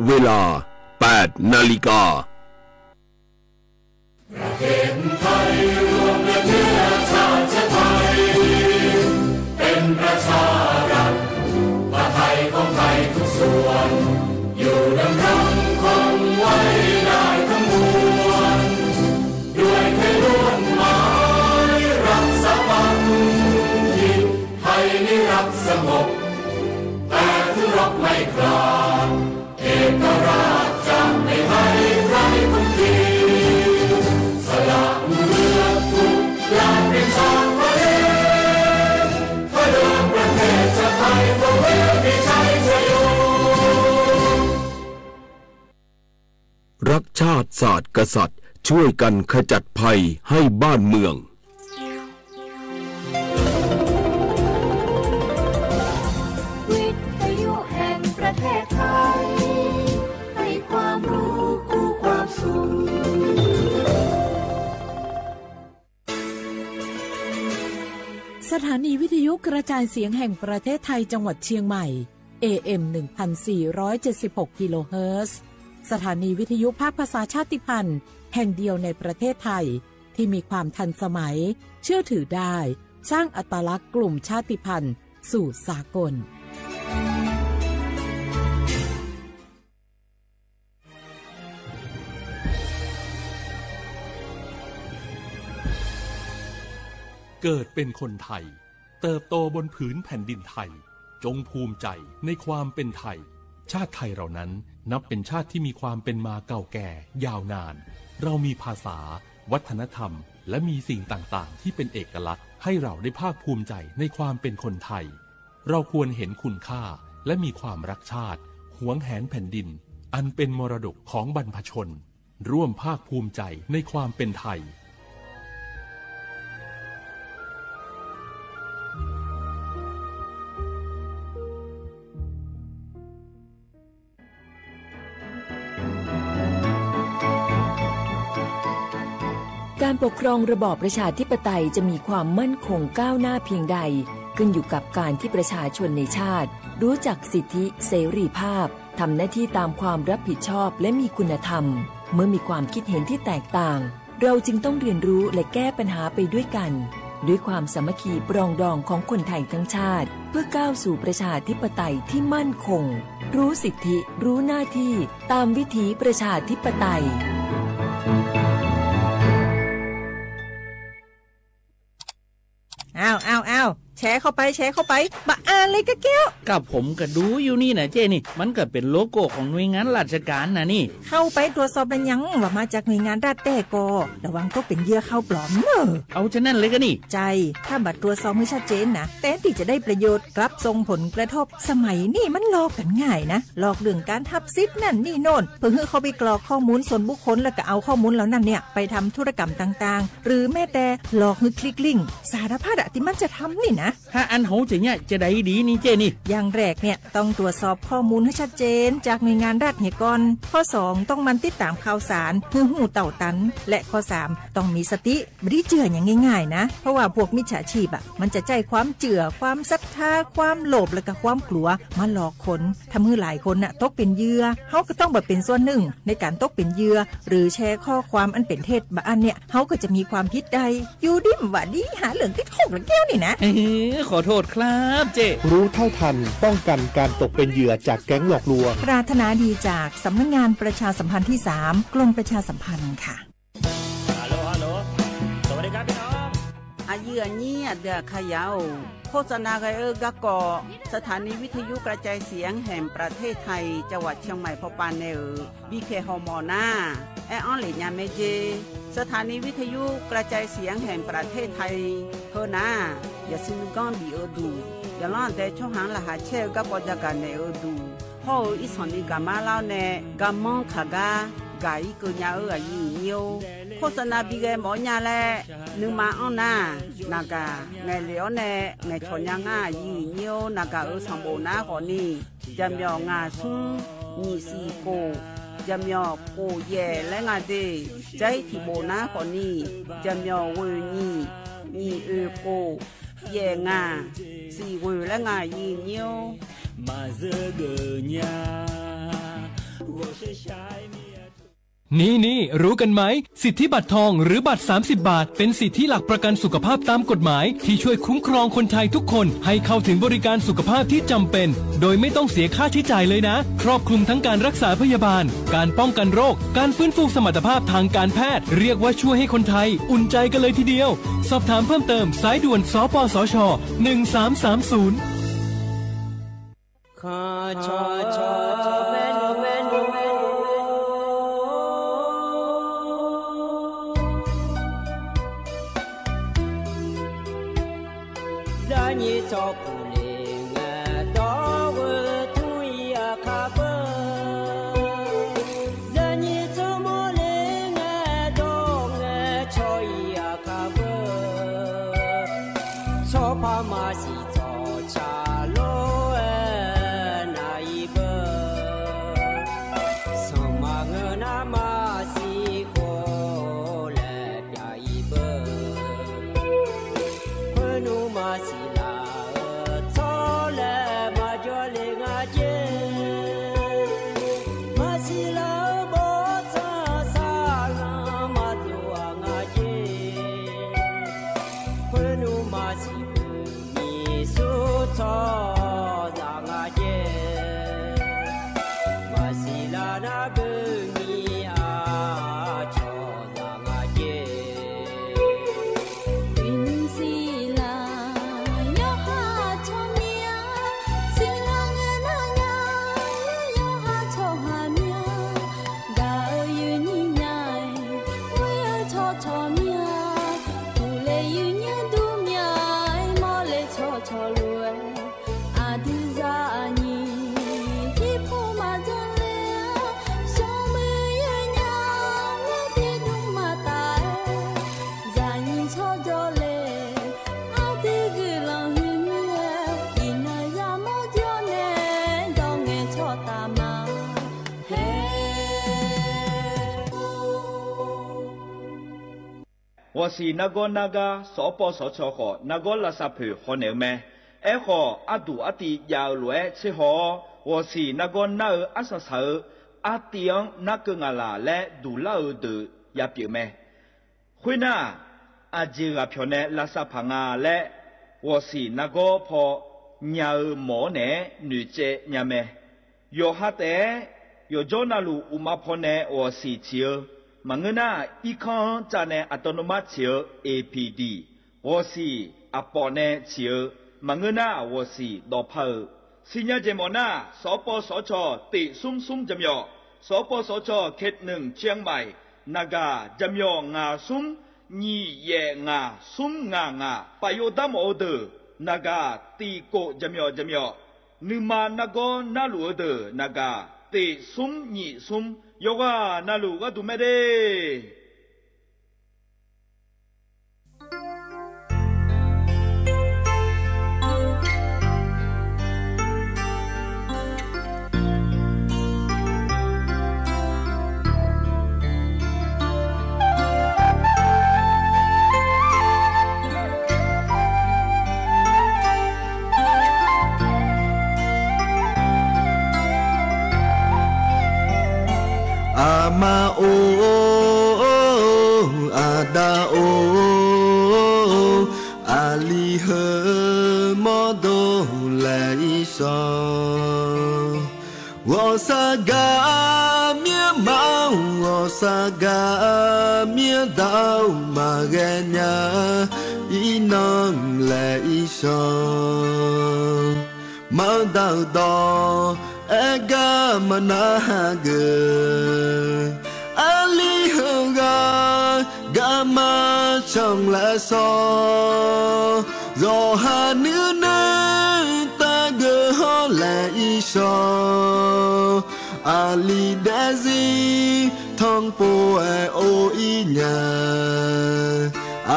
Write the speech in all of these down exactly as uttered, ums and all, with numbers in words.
เวลา แปดนาฬิกา ประเทศไทยรวมและเชื้อชาติไทย เป็นประชารัฐ ผ้าไทยของไทยทุกส่วน อยู่ดำรงคงไว้ได้ทั้งมวล ด้วยไทยล้วนหมายรักสามัคคี ไทยนี้รักสงบ แต่ถึงรบไม่กล้า เอกราชจะไม่ให้ใครคุมขีด สละเลือดทุกอย่างเป็นชาติทะเล เพื่อเดินประเทศชาติไทย คงไม่มีชัยชโย รักชาติศาสตร์กษัตริย์ ช่วยกันขจัดภัยให้บ้านเมือง วิทยุแห่งประเทศไทย ให้ความรู้คู่ความสุข สถานีวิทยุกระจายเสียงแห่งประเทศไทยจังหวัดเชียงใหม่ เอเอ็ม หนึ่งพันสี่ร้อยเจ็ดสิบหก กิโลเฮิรตซ์ สถานีวิทยุภาคภาษาชาติพันธุ์แห่งเดียวในประเทศไทย ที่มีความทันสมัย เชื่อถือได้ สร้างอัตลักษณ์กลุ่มชาติพันธุ์สู่สากล เกิดเป็นคนไทย เติบโตบนผืนแผ่นดินไทย จงภูมิใจในความเป็นไทย ชาติไทยเรานั้นนับเป็นชาติที่มีความเป็นมาเก่าแก่ยาวนาน เรามีภาษา วัฒนธรรม และมีสิ่งต่างๆ ที่เป็นเอกลักษณ์ ให้เราได้ภาคภูมิใจในความเป็นคนไทย เราควรเห็นคุณค่า และมีความรักชาติ หวงแหนแผ่นดิน อันเป็นมรดกของบรรพชน ร่วมภาคภูมิใจในความเป็นไทย การปกครองระบอบประชาธิปไตยจะมีความมั่นคงก้าวหน้าเพียงใด ขึ้นอยู่กับการที่ประชาชนในชาติ รู้จักสิทธิเสรีภาพ ทำหน้าที่ตามความรับผิดชอบ และมีคุณธรรม เมื่อมีความคิดเห็นที่แตกต่าง เราจึงต้องเรียนรู้และแก้ปัญหาไปด้วยกัน ด้วยความสามัคคีปรองดองของคนไทยทั้งชาติ เพื่อก้าวสู่ประชาธิปไตยที่มั่นคง รู้สิทธิ รู้หน้าที่ ตามวิถีประชาธิปไตย อ้าว อ้าว อ้าว แชร์เข้าไป แชร์เข้าไป บะอ่านเลยกะแก้ว กับผมก็ดูอยู่นี่นะเจ้นี่ มันก็เป็นโลโก้ของหน่วยงานราชการนะนี่ เข้าไปตรวจสอบแล้วยังว่ามาจากหน่วยงานรัฐแต๊กอ ระวังตกเป็นเหยื่อข่าวปลอมเนอะ เอาฉะนั้นเลยก็นี่ ใช่ ถ้าบ่ตรวจสอบให้ชัดเจนนะ แทนที่จะได้ประโยชน์ กลับส่งผลกระทบ สมัยนี้มันหลอกกันง่ายนะ หลอกเรื่องการหับสิทธิ์นั่นนี่โน่น เพื่อให้เข้าไปกรอกข้อมูลส่วนบุคคล แล้วก็เอาข้อมูลเหล่านั้นเนี่ย ไปทำธุรกรรมต่างๆ หรือแม้แต่หลอกให้คลิกลิงก์ สารพัดอะที่มันจะทำนี่นะ ถ้าอันเขาจะเนี่ยจะได้ดีนี่เจ้นี่ อย่างแรกเนี่ยต้องตรวจสอบข้อมูลให้ชัดเจนจากหน่วยงานรัฐเหียก่อน ข้อสองต้องหมั่นติดตามข่าวสาร หื้อหู้เต่าตัน และข้อสามต้องมีสติ บ่ได้เจื่ออย่างง่ายๆนะ เพราะว่าพวกมิจฉาชีพอะ มันจะใช้ความเจื่อ ความศรัทธา ความโลภ และก็ความกลัว มาหลอกคน ทำให้หลายคนน่ะตกเป็นเหยื่อ เฮาก็ต้องบ่เป็นส่วนหนึ่งในการตกเป็นเหยื่อ หรือแชร์ข้อความอันเป็นเท็จบ่อันเนี่ย เฮาก็จะมีความผิดได้ อยู่ดีบ่าดี หาเรื่องติดคุกละแก้วนี่นะ เออ ขอโทษครับเจ้ รู้เท่าทัน ป้องกันการตกเป็นเหยื่อจากแก๊งหลอกลวง ปรารถนาดีจากสำนักงานประชาสัมพันธ์ที่สาม กรมประชาสัมพันธ์ค่ะ Hello Hello สวัสดีครับพี่น้อง Aqyuif aqnyir aqdui aqkaqyaq-or, โฆษณา ghae-eu garkawv สถานีวิทยุกระจายเสียงแห่งประเทศไทย จังหวัดเชียงใหม่ pawpav nae-euq bipyaeq hawmawf nar, aer-anr lef nya mae jer. สถานีวิทยุกระจายเสียงแห่งประเทศไทย heu nar, yaqsui nuiganr bif-eu duq, yaqlanr aqdae tsawrhaq-anr laqkhaq caer-eu garkawv jagaq naeq-eu duq, hawr-eu irsanq ni gaqmar lar-awr nae garmanr kaq gar gaq-ir keuv nya-eu aqyuif aqnyir-or, โฆษณา bi ghae mawf-awr nya laer nuima anr nar, naqgaq ngaeqlef-awr nae ngaeqcawq nya ngar aqyuif aqnyir-or, naqgaq-euq sanqbof nar khawfni, jaqmyawf ngaq smr nyiq siq khof, jaqmyawf khof yaef laer nga de, jar-ir tiqbof nar khawfni, jaqmyawf ghoeq nyiq, nyiq oeq khof, yaef ngaq, siq ghoeq laer nga aqyuif aqnyir-or. Maqzeur geuf nya, นี่ๆ รู้กันไหม สิทธิบัตรทองหรือบัตร สามสิบบาท เป็นสิทธิหลักประกันสุขภาพตามกฎหมายที่ช่วยคุ้มครองคนไทยทุกคนให้เข้าถึงบริการสุขภาพที่จำเป็น โดยไม่ต้องเสียค่าใช้จ่ายเลยนะ ครอบคลุมทั้งการรักษาพยาบาล การป้องกันโรค การฟื้นฟูสมรรถภาพทางการแพทย์ เรียกว่าช่วยให้คนไทยอุ่นใจกันเลยทีเดียว สอบถามเพิ่มเติม สายด่วน สปสช. หนึ่งสามสามศูนย์ Zaqnyiq tsawrkuq le ngae dawr-eu tmr-ir aqkar beu. Zaqnyiq tsawrmawr le ngae dawr ngae tsawr-ir aqkar beu. Tsawrpar maqsiq tsawrca lof-aer nar-ir beu. Sanqma ngeur nar maqsiq khof laer pyav-ir beu. Khoernmr maqsiq laf-eu tsawrlaer maqjawr le nga jer. Maqsiq laf-eu bawrtsanq saqlanq maqdov-aq nga jer. Khoernmr maqsiq beu nyiq smr tsawrhaqzaq nga jer. Maqsiq laf nar beu nyiq aqcawq zaq nga jer. Uiqnymr siqlaq yawqha tsawrmyanr, siqlaq ngae nar nya yawqha tsawrhaq myanr. Gaq-eu uiqnymr nya-aer ghoer-eu tsawrcawq myanr. Uqle uiqnymr dur myanr-aer mawrle tsawrcawq lof-aer, aqdui zaqnyiq irpov maqdzanr ler-awr, sanqmuiq yaer nya-aer tiqdmr maqtaf-aer, zaqnyiq tsawrjawr le aqdui guiqlanq huiqmyar-aer, iqnan yamawr jawr nae dawr ngae tsawrtaf ma. Haer. Ghawqsiq nargawr nargar sawqpawv sawqcawq khawf nargawr lavsav poeq hawnaeq-eu mae. Aerkhawf, arduq artiv jav-eu lof-aer tserhaw-awr, ghawqsiq nargawr nar-eu arsaq saq-eu artiv-anr narkeuv ngaq laq laer duqlar-eu deuq yapyeuf mae. Khoernar, aqjeq ghaq pyawq nae lavsav paq nga laer, ghawqsiq nargawr paw nya-eu mawq-awr naeq-aer noeqtsaev nya mae. Yawqha taef-aer yawqjawr navluf uqma pawnae ghawqsiq ciq-eu maqngeur nar, irkanr-anr cav nae aqdawr nmrma ciq-eu A P D, ghawqsiq aqpawf nae ciq-eu maqngeur nar, ghawqsiq dawqpar-euq. Siqnya jeq mawf nar, sawqpawv sawqcawq tiq smr smr jaqmyawf, sawqpawv sawqcawq เขตหนึ่ง เชียงใหม่ naqgaq jaqmyawf ngaq smr nyiq yaef ngaq smr ngaq ngaq, paf yov dar mawf-eu deuq naqgaq tiq kof jaqmyawf jaqmyawf, nuima nargawr narluf-eu deuq naqgaq tiq smr nyiq smr, yawqghaq navluf gharduq mae de. Aqma or, aqda or, aqli heu mawrdo laeq-ir shawr. Ghawqshaq gaq myanrma, ghawqshaq gaq myanrda-or, maqghae nya-ir nan laeq-ir shawr. Maqdaq-euq dawq aer gar maqnar hageuf. Aqli heughaq garma canq laer shawr. Zawqha nuir nuir taqgeuf hawr laeq-ir shawr. Aqli daefzir tanqpov-aer or-ir nya.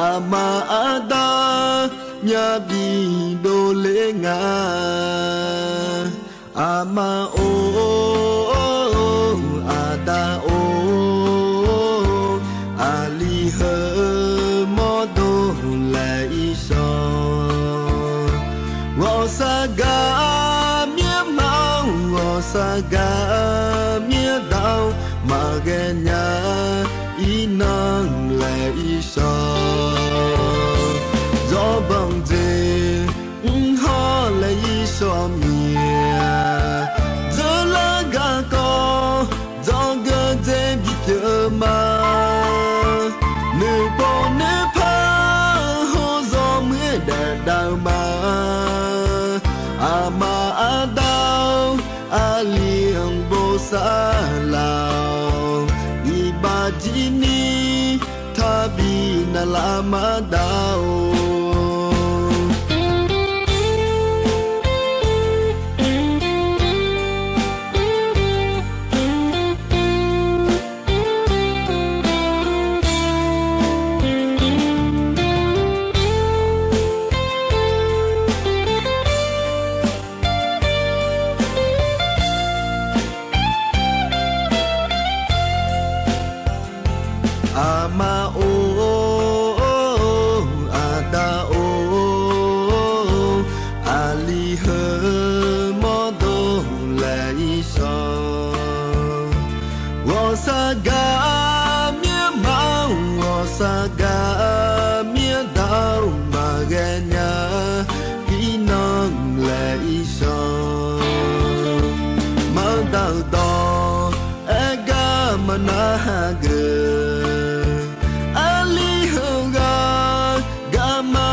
Aqma aqda myavbi dovler nga. Aqma or, aqda or, aqli heu mawrdo laeq-ir shawr. Ghawqshaq gaq myanrma, ghawqshaq gaq myanrda ghaenya, iqnan laeq irshawq, zawbanq dzeq mrhawr laeq irshawq mir-a, dzeurlar garkawv dzawgeuf dzae bipyeuf ma. Nuipov nuipar hawr zawmuiq-aer daef dav-eu ma. Aqma aqda-or, aqli-anr bosav laf-awq. Iqbax jir ni taqbi navlaf maqdav-or. Aqma-or, aqda-or, aqli heu mawrdo laeq irshawq, ghawqshaq gaq mirma-or, ghawqshaq gaq mirda-or, maqghae nya iqnan laeq irshawq, maqdaq-euq dawq aergar maqnarhaq geuf. Aqli heughaq garma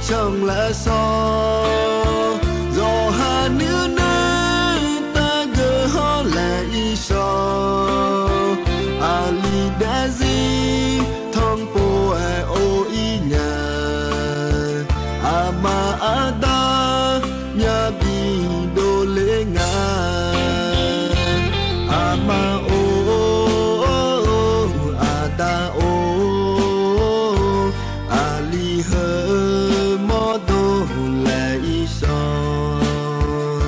canq laer shawr, zawqha nuinui taqgeuf hawr laeq irshawq, aqli daefzir tanqpov-aer or-ir nya. Aqma aqda myavbi dovler nga. Aqma-or, aqda-or, aqli heu mawrdo laeq irshawq,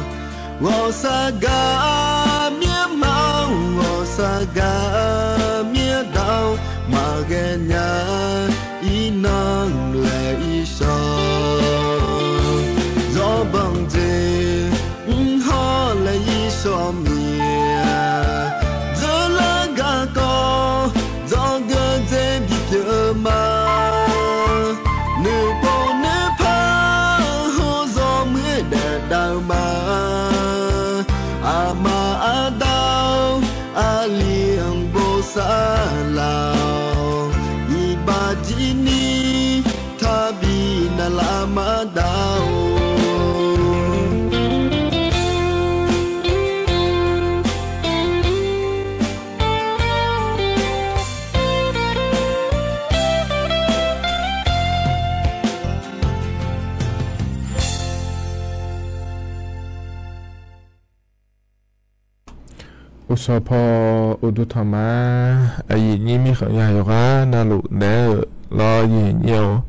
ghawqshaq gaq mirma-or, ghawqshaq gaq mirda-or, maqghae nya iqnan laeq irshawq, zawqbanq dzeq mrhawr laeq irshawq mir-a, dzeurlar garkawv dzawgeuf dzae bipyeuf ma. Nuipov nuipar hawr zawmuiq-aer daef dav-eu ma. Aqma aqda-or, aqli-anr bosav laf-awq. Iqbax jir ni taqbi navlaf maqdav-or. Uqshawq paw uqduq tanqma, aqyuif nyir mirkhanq ya yawqghaq navluf naeq-aer-euq lawr, yif nyir-awr,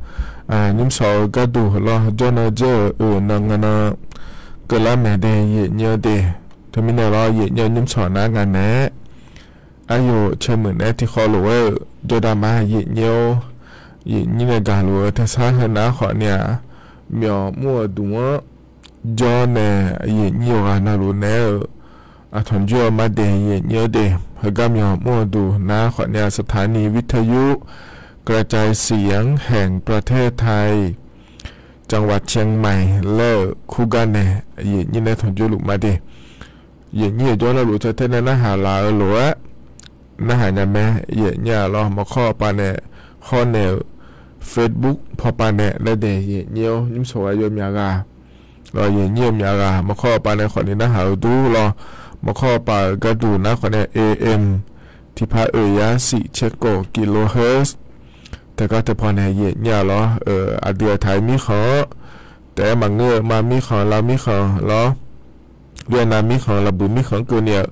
nymrshawq-eu gharduq lawr jawrnan jawr-euq oeq nan nga nan keuvlar maeq de, yif nyir-awr de. Teumirnae lawr, yif nyir-awr nymrshawq nar nga naeq-aer aqyawf caemuiq naeq-aer tiqkhawv lof-aer-euq jawrdav ma, yif nyir-awr, yif nyir nae gaq luf-eu tersar heunav-anr khawf ni-aq, myawq mr-eu duq-anr jawr nae yif nyir yawqghaq navluf naeq-aer-euq aqtanq jawr-eu ma de, yif nyir-awr de. Heugar myawq mr-eu duq nar khawf ni-aq, สถานีวิทยุกระจายเสียงแห่งประเทศไทย จังหวัดเชียงใหม่ laer-euq kurgar nae yif nyir nae tanq jawr luf ma de. Yif nyir yawqjawr navluf caer tae nae narhaq laf-eu lof-aer narhaq nya mae. Yif nyir-aq lawr, maqkhawr pav nae khawr naeq-euq Facebook pawpav nae laer daeq, yif nyir-awr nymrshawq ghaq yawmyaq ghaq, yif nyir yawmyaq ghaq maqkhawr pav nae khawf ni narhaq-eu dur lawr. Maqkhawr pav-euq gharduq nar khawf nae A M tiqpar oeq yar shif tser kawv kilohertz taeq gar taeq paw nae yif nyir-aq lawr, aqdui aqtaq-euq mirkhanq-anr taef-aer maqngeur-eu ma, mirkhanq lav mirkhanq lawr, Vietnam mirkhanq lafbuiq mirkhanq-anr keuvni-euq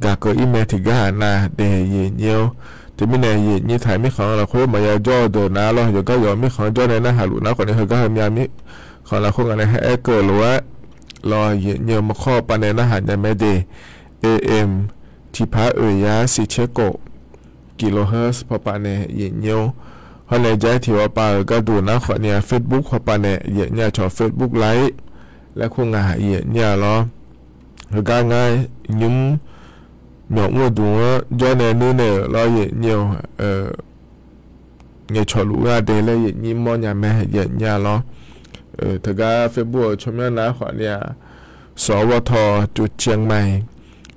gaq keuv-ir mae. Tiqgar aqnav daeq yif nyir-awr, teumirnae yif nyir taq mirkhanq-anr lafkhoer maqya jawr-eu deuq nar lawr, yawqgar yawq mirkhanq-anr jawr nae narhaq luf nar khawf ni heugar heumya mirkhanq lafkhoer ngaq nae haer-aer keuv-eu lof-aer lawr, yif nyir-eu maqkhawr pav nae narhaq nya mae de. A M tiqpar oeq yar shif tser kawv kilohertz pawpav nae yif nyir-awr, hawr nae jav-aer tiq pav pav-euq gharduq nar khawf ni-aq, Facebook pawpav nae yif nyir-aq, cawq Facebook live laer kur ngaq yif nyir-aq lawr. Heugar ngar nymr myawq mr-eu duq-anr jawr nae nuir naeq-euq lawr yaeqnyir-eu, ngaeqcawq luf-eu aqdui laer yaeqnyir mawrnya mae yaeqnyir-a lawr. Teugar Facebook-euq tsawrmyanr nar khawfni-aq, สวท. จุดเชียงใหม่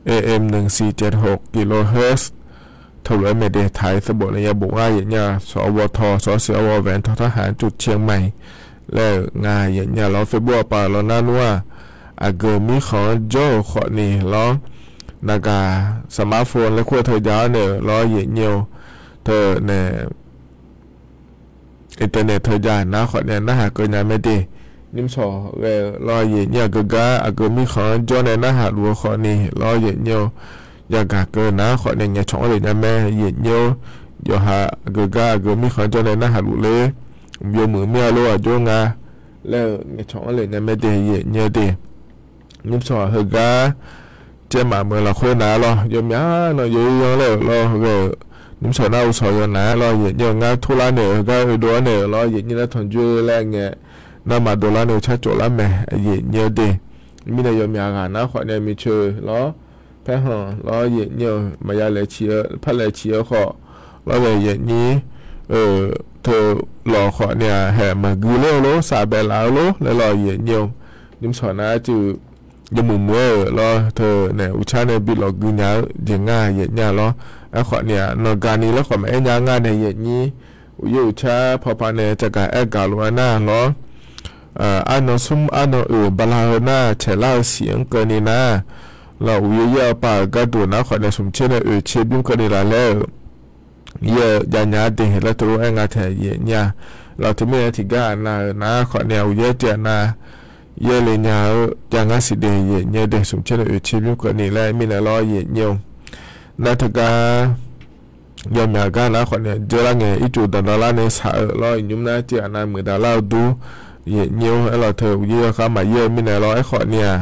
A M หนึ่งสี่เจ็ดหก กิโลเฮิรตซ์ teulof-aer maeqde taq-ir teubof nae yabof ngar yaeqnyir-a สวท. ส.ส.ว. แหวน ท.ทหาร จุดเชียงใหม่ laer-euq nga yaeqnyir-a lawr. Facebook-a pav-euq lawr nar nmr-aq, aqgeu mirkhanq-anr jawr-euq khawfni lawr, naqgaq smartphone laer kur-eu teujav-awr naeq-euq lawr yaeqnyir-eu, teu nae internet teujav nar khawfni narhaq keuv nya mae de. Nymrshawq ghae-eu lawr yaeqnyir aqgeu gar aqgeu mirkhanq-anr jawr nae narhaq luf-eu khawfni lawr yaeqnyir-eu, yagaq keuv nar khawfni ngaeqcawq-anr lef nya mae yaeqnyir-eu, yawqha aqgeu gar aqgeu mirkhanq-anr jawr nae narhaq luf ler, yawmuiq mir-a lor aqjox nga laer-euq ngaeqcawq-anr lef nya mae de yaeqnyir-eu de. Nymrshawq heugar caevmaf meuq lafkhoer nar lawr yawmyaq nan yawyanr laer-euq lawr ghae-euq, nymrshawq nar uqshawq yawnar lawr yaeqnyir-eu ngar turlar naeq-euq heugar oedov-awr naeq-euq lawr yaeqnyir nar tanqjoe laer ngae, nar maqdov lar nae uqcar cawf lar mae yaeqnyir-eu de. Mirnae yawmyaq ghaq nar khawfni miqcoeq lawr, paerkhanq lawr yaeqnyir-eu maqya laeq ciq-eu par laeq ciq-eu khawf lawr ghae yaeqnyir-eu, teu lawq khawfni-aq haeq maqgui ler-eu lor safbae laf-eu lor laer lawr yaeqnyir-eu, nymrshawq nar arcuiv yawmuiq muiq-aer-euq lawr teu nae uqcar nae bi lawq gui nya-eu jeq ngar yaeqnyir-a lawr. Aerkhawfni-aq nan gani laer khawf maqaer nya ngar nae yaeqnyir, uqyaer uqcar pawpav nae caqgaq aergaq lof-aer nar lawr, arnan smr arnan oeq bala-eu nar caeqlar-eu siq-anr keuvni nar, lawr uqyaer yaer-eu pav-euq garduq nar khawfni smq tser nae oeq tser bymr keuvni laf laer-euq yaer-eu javnya-a de laer teulof-aer nga taeq yaeqnyir-a. Lawr teumirnae tiqgar aqnav-euq nar khawfni-aq uqyaer tiq aqnav yaerle nya-eu jav ngar siq de yaeqnyir-eu de smq tser nae oeq tser bymr keuvni laer mirnae lawr yaeqnyir-eu. Nar teugar yawmyaq gar nar khawfni-aq dzeurlar ngae ircuf danqdanq lar nae shaq-eu lawr iqnymr nar tiq aqnav muiqdaq lar-eu dur yaeqnyir-eu. Aerlawq teu uqyaer yawkhav maqyaer-eu mirnae lawr aerkhawfni-aq,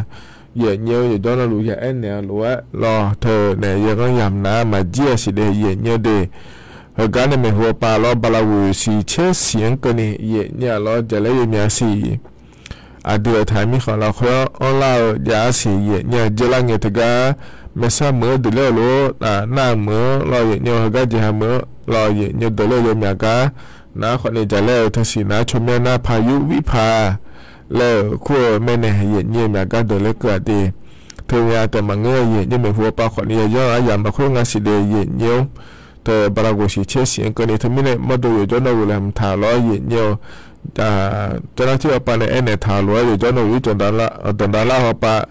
yaeqnyir-eu yawqjawr navluf ya aernaeq-eu lof-aer lawr teu nae yaghanr yamq nar maqjir-a siq de yaeqnyir-eu de. Heugar nae maeqhu-eu pav lawr bala ghoeq siq tser siq-anr keuvni yaeqnyir-a lawr jaqlaer yawmyaq siq aqdui-euq taq mirkhanq lafkhoer-anr anrlar-eu jav-a siq yaeqnyir-a dzeurlar ngae teugar maersar meuq-anr deuq ler-euq lor nar meuq-anr lawr yaeqnyir-eu heugar jeqha meuq-anr lawr yaeqnyir-eu deuq ler-eu yawmyaq gar nar khawfni jaqlaer-eu teu siq nar tsawrmyanr nar paq yur vir paq laer-euq kur-eu maernae yaeqnyir-eu myaq gar deuq ler keuv-aq de. Teu ngae-a taef maqngeur-eu yaeqnyir maeqhu-eu pav khawfni yawyanr aryamq lafkhoer nga siq de yaeqnyir-anr teu bala ghoeq siq tser siq-anr keuvni teumirnae mawrdo yawqjawr navluf laeqhmq taq lawr yaeqnyir-eu, janr nar tir-eu pav nae aernaeq taq lof-aer yawqjawr navluf ircuf danqdav lar-eu pav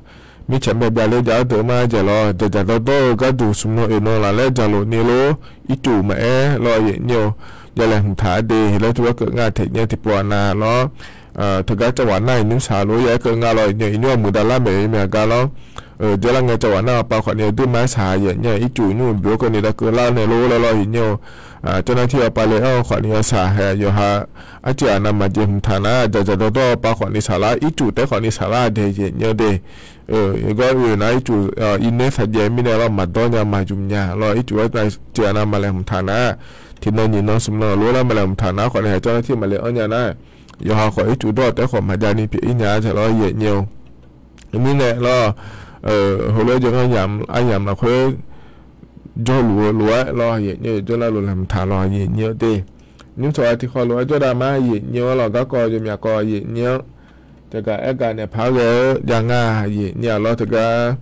mirtsaq myav byav ler jav-awr deuq mar jaeq lawr jaqdzaq dawrdawr-eu gharduq smq nan oeq nan laf laer jaqlof ni lor ircuf maqaer lawr yaeqnyir-eu, yawlaeq hmq taq-a de laer teugar keuv ngar taeq nyir tiqpov aqnav lawr. Teugar cawq waf nar-iq nymr shaq lof yaeq-aer keuv nga lawr yaeqnyir-eu iqnymr-aq muiqdaq lar maeq-eu yawmyaq gar lawr. Jawrlar ngae cawq waf nar-eu pav khawfni aqduimaf-aer shaq yaeqnyir-eu ircuf nymr-eu byov keuvni dav keuv lar nae lor laer lawr yaeqnyir-eu, janr nar tir-eu pav le-anr khawfni yawshaq hae yawqha arcuiv aqnav maqjeq hmq taq nar jaqdzaq dawrdawr-eu pav khawfni shaq lar ircuf taef khawfni shaq lar de yaeqnyir-eu de. Yawgawr oeq nar ircuf iqnaer shaqjaev mirnae lawr maqdawr nya maqjmq nya lawr ircuf-aer arcuiv aqnav maqlaeq hmq taq nar, tiqnan nyiq nan smq nan lof-aer lar maqlaeq hmq taq nar khawfni hae janr nar tir maqle-anr nya nar, yawqha khawf ircuf dawr-eu taef khawf maqjav ni pyeuf-ir nya-a taeq lawr yaeqnyir-eu. Mirnae lawr, heulof-aer jawrgar yamq aryamq lafkhoer jawrluf-eu lof-aer lawr yaeqnyir-eu jawrlar lof laeqhmq taq lawr yaeqnyir-eu de. Nymr tawq-a tiqkhawf lof-aer jawrdav mar yaeqnyir-anr lawr garkawv yawmyaq kawv yaeqnyir-anr, caqgaq aergaq naeq paq-aer ghae-eu jav ngar yaeqnyir-a lawr teugar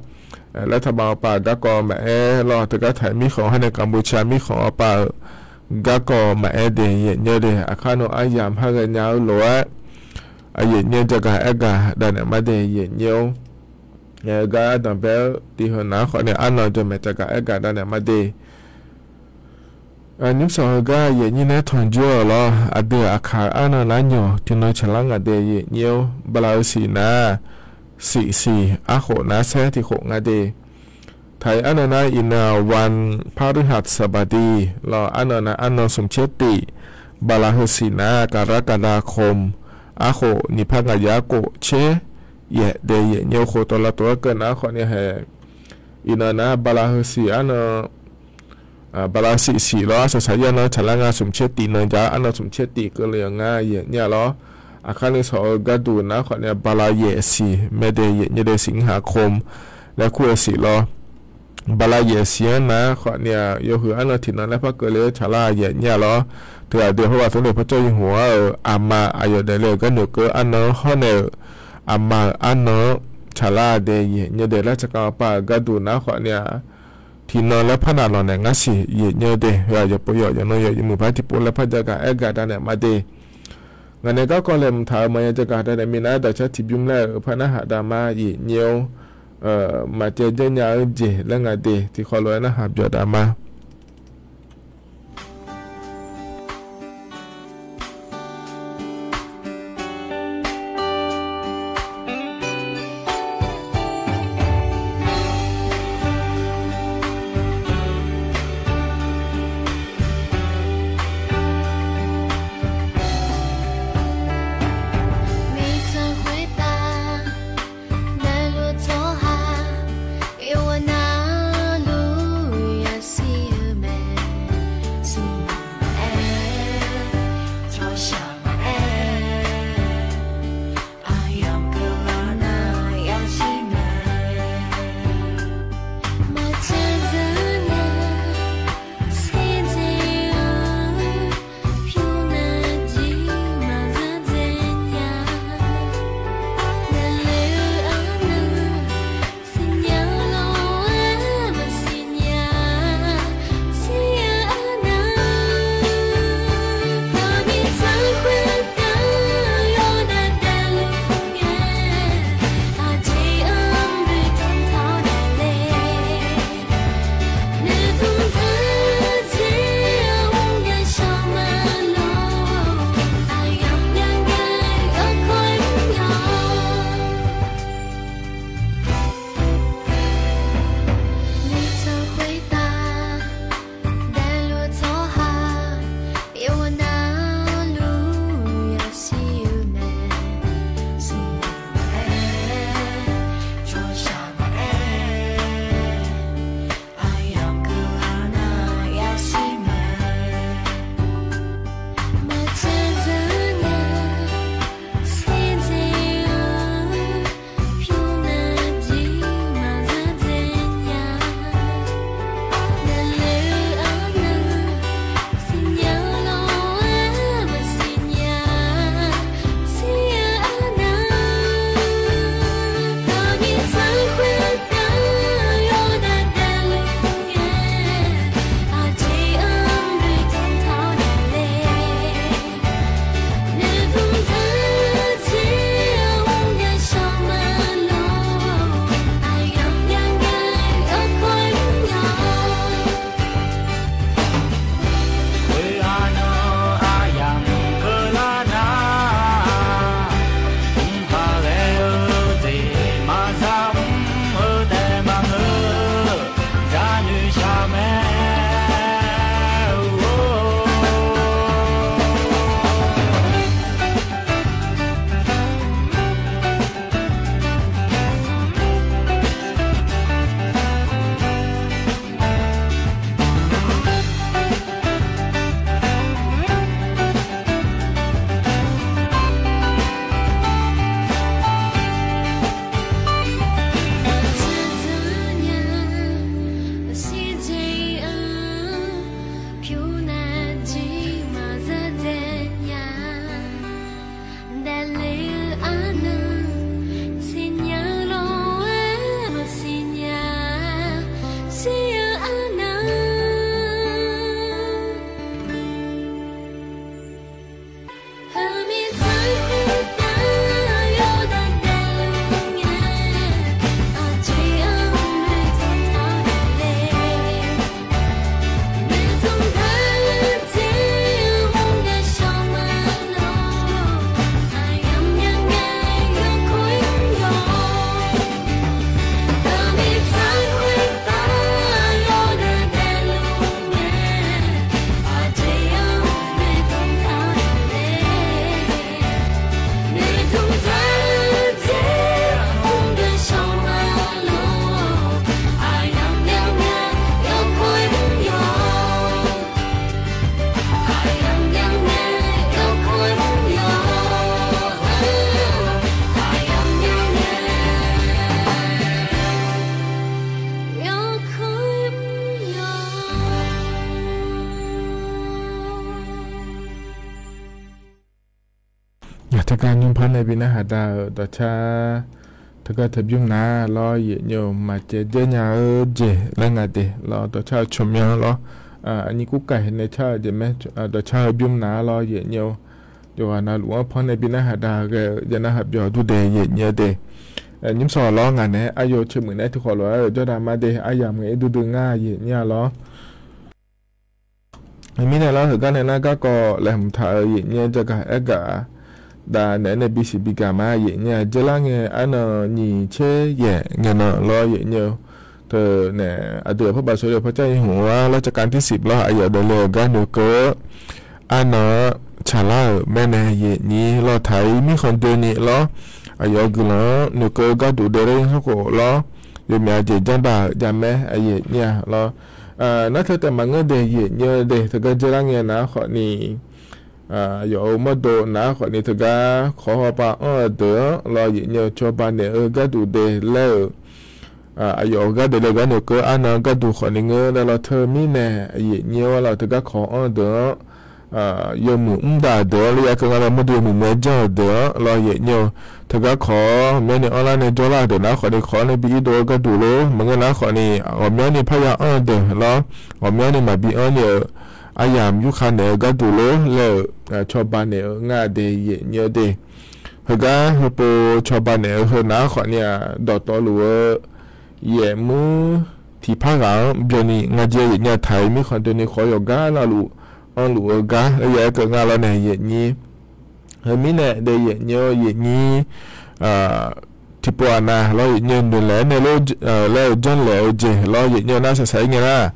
laer taqbav-eu pav garkawv maqaer lawr teugar taq mirkhanq-eu har nae Kampuchea mirkhanq-eu pav-euq garkawv maqaer de yaeqnyir-eu de. Aqkar nan aryamq har ghaenya-eu lof-aer yaeqnyir-eu jaqgaq aergaq dav naeq mar de yaeqnyir-anr, heugar danqbae-eu tiq heu nar khawfni arnan jawrmaeq caqgaq aergaq dav naeq mar de. Nymr shaq heugar yaeqnyir nae tanqjur-euq lawr aqdui aqkaq arnan nar nyawq tiqnan caqlar nga de yaeqnyir-anr bala-eu siq nar siq siq arkhof nar saer tiqkhof nga de. Taq-iq arnan nar iqnan-aq วันพฤหัสบดี lawr arnan nar arnan smq tser tif, bala heu siq nar กรกฎาคม arkhof nyiq par ngaq yar kof tser yaef de yaeqnyir-eu khof tawv lavtov-aer keuv nar khawfni hae. Iqnan nar bala heu siq arnan bala siq siq lawr arsaq saq-ir arnan caqlar nga smq tser tif nan jar arnan smq tser tif keuvle-euq nga yaeqnyir-a lawr. Aqkar nuisawq-eu garduq nar khawfni bala yaef siq mae de yaeqnyir de siq mr haq kom laer kur-eu siq lawr. bala yaef siq-anr nar khawfni-aq, yawhuiq arnan tiqnan laer par keuvle-eu tsaqlar yaef nyaer-a lawr. Teughaq deuq hawr ghaq tmr le par cawr yawhuiq-anr-euq aqma aqyawf daefle-euq garnoeq keuv arnan-anr hawr naeq-euq aqma-euq arnan-anr tsaqlar dae yaef nyaer dae laer tsaqkaq maqpav-euq gharduq nar khawfni-aq, tiqnan laer par naq lawq naeq ngar siq yaef nyaer dae. Heu-aq yawqpov yawq yawqnan yawq yawmuiq par tiqpov laer par jagaq aer gaq da naeq ma de. Ngaq nae garkawv laeqhmq taq-euq maqya jagaq da naeq minav-aer daqcar tiqbymr laer-euq par narhaq da ma yaef nyaer-or, maqcaev janrnya-eu jeq laer nga de tiqkhawf lof-aer narhaq byawq da ma. Aqgar nymr par nae bi narhaq da-euq dawqcar teugar teu bymr nar lawr, yaeqnyi-eu maqcaev dzaer nya-eu jeq laer nga de lawr, dawqcar-eu tsawrmyanr lawr, aqnyir kurkaiq nae car-eu jeq mae, dawqcar-eu bymr nar lawr, yaeqnyi-eu yawqghaq navluf-anr par nae bi narhaq da ghae-eu ya narhaq byawq dur de, yaeqnyi-eu de. Nymr sawq lawr, ngaq naeq-aer aryaw ceumuiq naeq-aer tiqkhawf lof-aer-euq jawrda ma de, aryamq ngaeq-ir duidui ngar, yaeqnyi-a lawr. Mirnae lawr, heugar nae nar garkawv laeqhmq taq-euq yaeqnyi-eu jagaq aergaq dav naeq-aer nae bisiq bigaq ma, yaeqnyi-aq, dzeurlar ngae arnan nyiq tser yaeq ngae nan lawr, yaeqnyi-eu teu nae aqdui-euq parbaq sawr-eu pawcar-ir hmq-a lawr, cavkav tirsiq lawr, aqyawf dawqle-euq gar noeqkeuv-eu arnan-anr tsaqlar-euq mae nae yaeqnyi lawr, taq-ir mirkhanq doeni lawr, aqyawf-eu guiqlanq-anr noeqkeuv-eu gharduq dae laer yar sarkhof lawr, yawmyaq jeq janrdaq-euq javmae, yaeqnyi-a lawr. Nar teu taef maqngeur de, yaeqnyi-eu de, teugar dzeurlar ngae nar khawfni aqyawf-euq mawrdo nar khawfni teugar kawq hawpav anr-eu deuq-anr lawr, yaeqnyi-eu cawba naeq-eu gharduq de laer-euq aqyawf-euq gar deuq le gar noeqkeuv arnan gharduq khawfni ngeur laer lawr, teumirnae yaeqnyi-awr lawr, teugar kawq anr-eu deuq-anr yawmuiq mr dav-euq deuq-anr, lawr, ya keuv nga laer mawrdo yawmuiq muiq-aer janr-euq deuq-anr lawr, yaeqnyi-eu teugar kawq-awr myawrni anrlar nae jawrlar-euq deuq nar khawfni kawq-anr nae bi irdov-eu gharduq lor, maqngeur nar khawfni ghawqmyanrni parya anr-eu deuq lawr, ghawqmyanrni maqbi anr ni-euq aryamq yurkhav naeq-eu gharduq lor laer-euq cawba naeq-eu ngar de, yaeqnyi-eu de. Heugar heupov cawba naeq-eu heu nar khawfni-aq, dawqtawvluf-eu yaeqmuir tiqpar ghaq-anr byanni nga jeq, yaeqnyi-a, taq-ir mirkhanq doeni khawf yawqgar navluf anrluf-eu gar laer ya-aer keuv nga lawr nae yaeqnyi. Heumirnae de yaeqnyi-eu yaeqnyi tiqpov aqnav lawr, yaeqnyi-eu noeqlaeq-aer nae lor laer-eu janrlaeq-eu jeq lawr, yaeqnyi-eu nar saqsaq-ir ngae nar,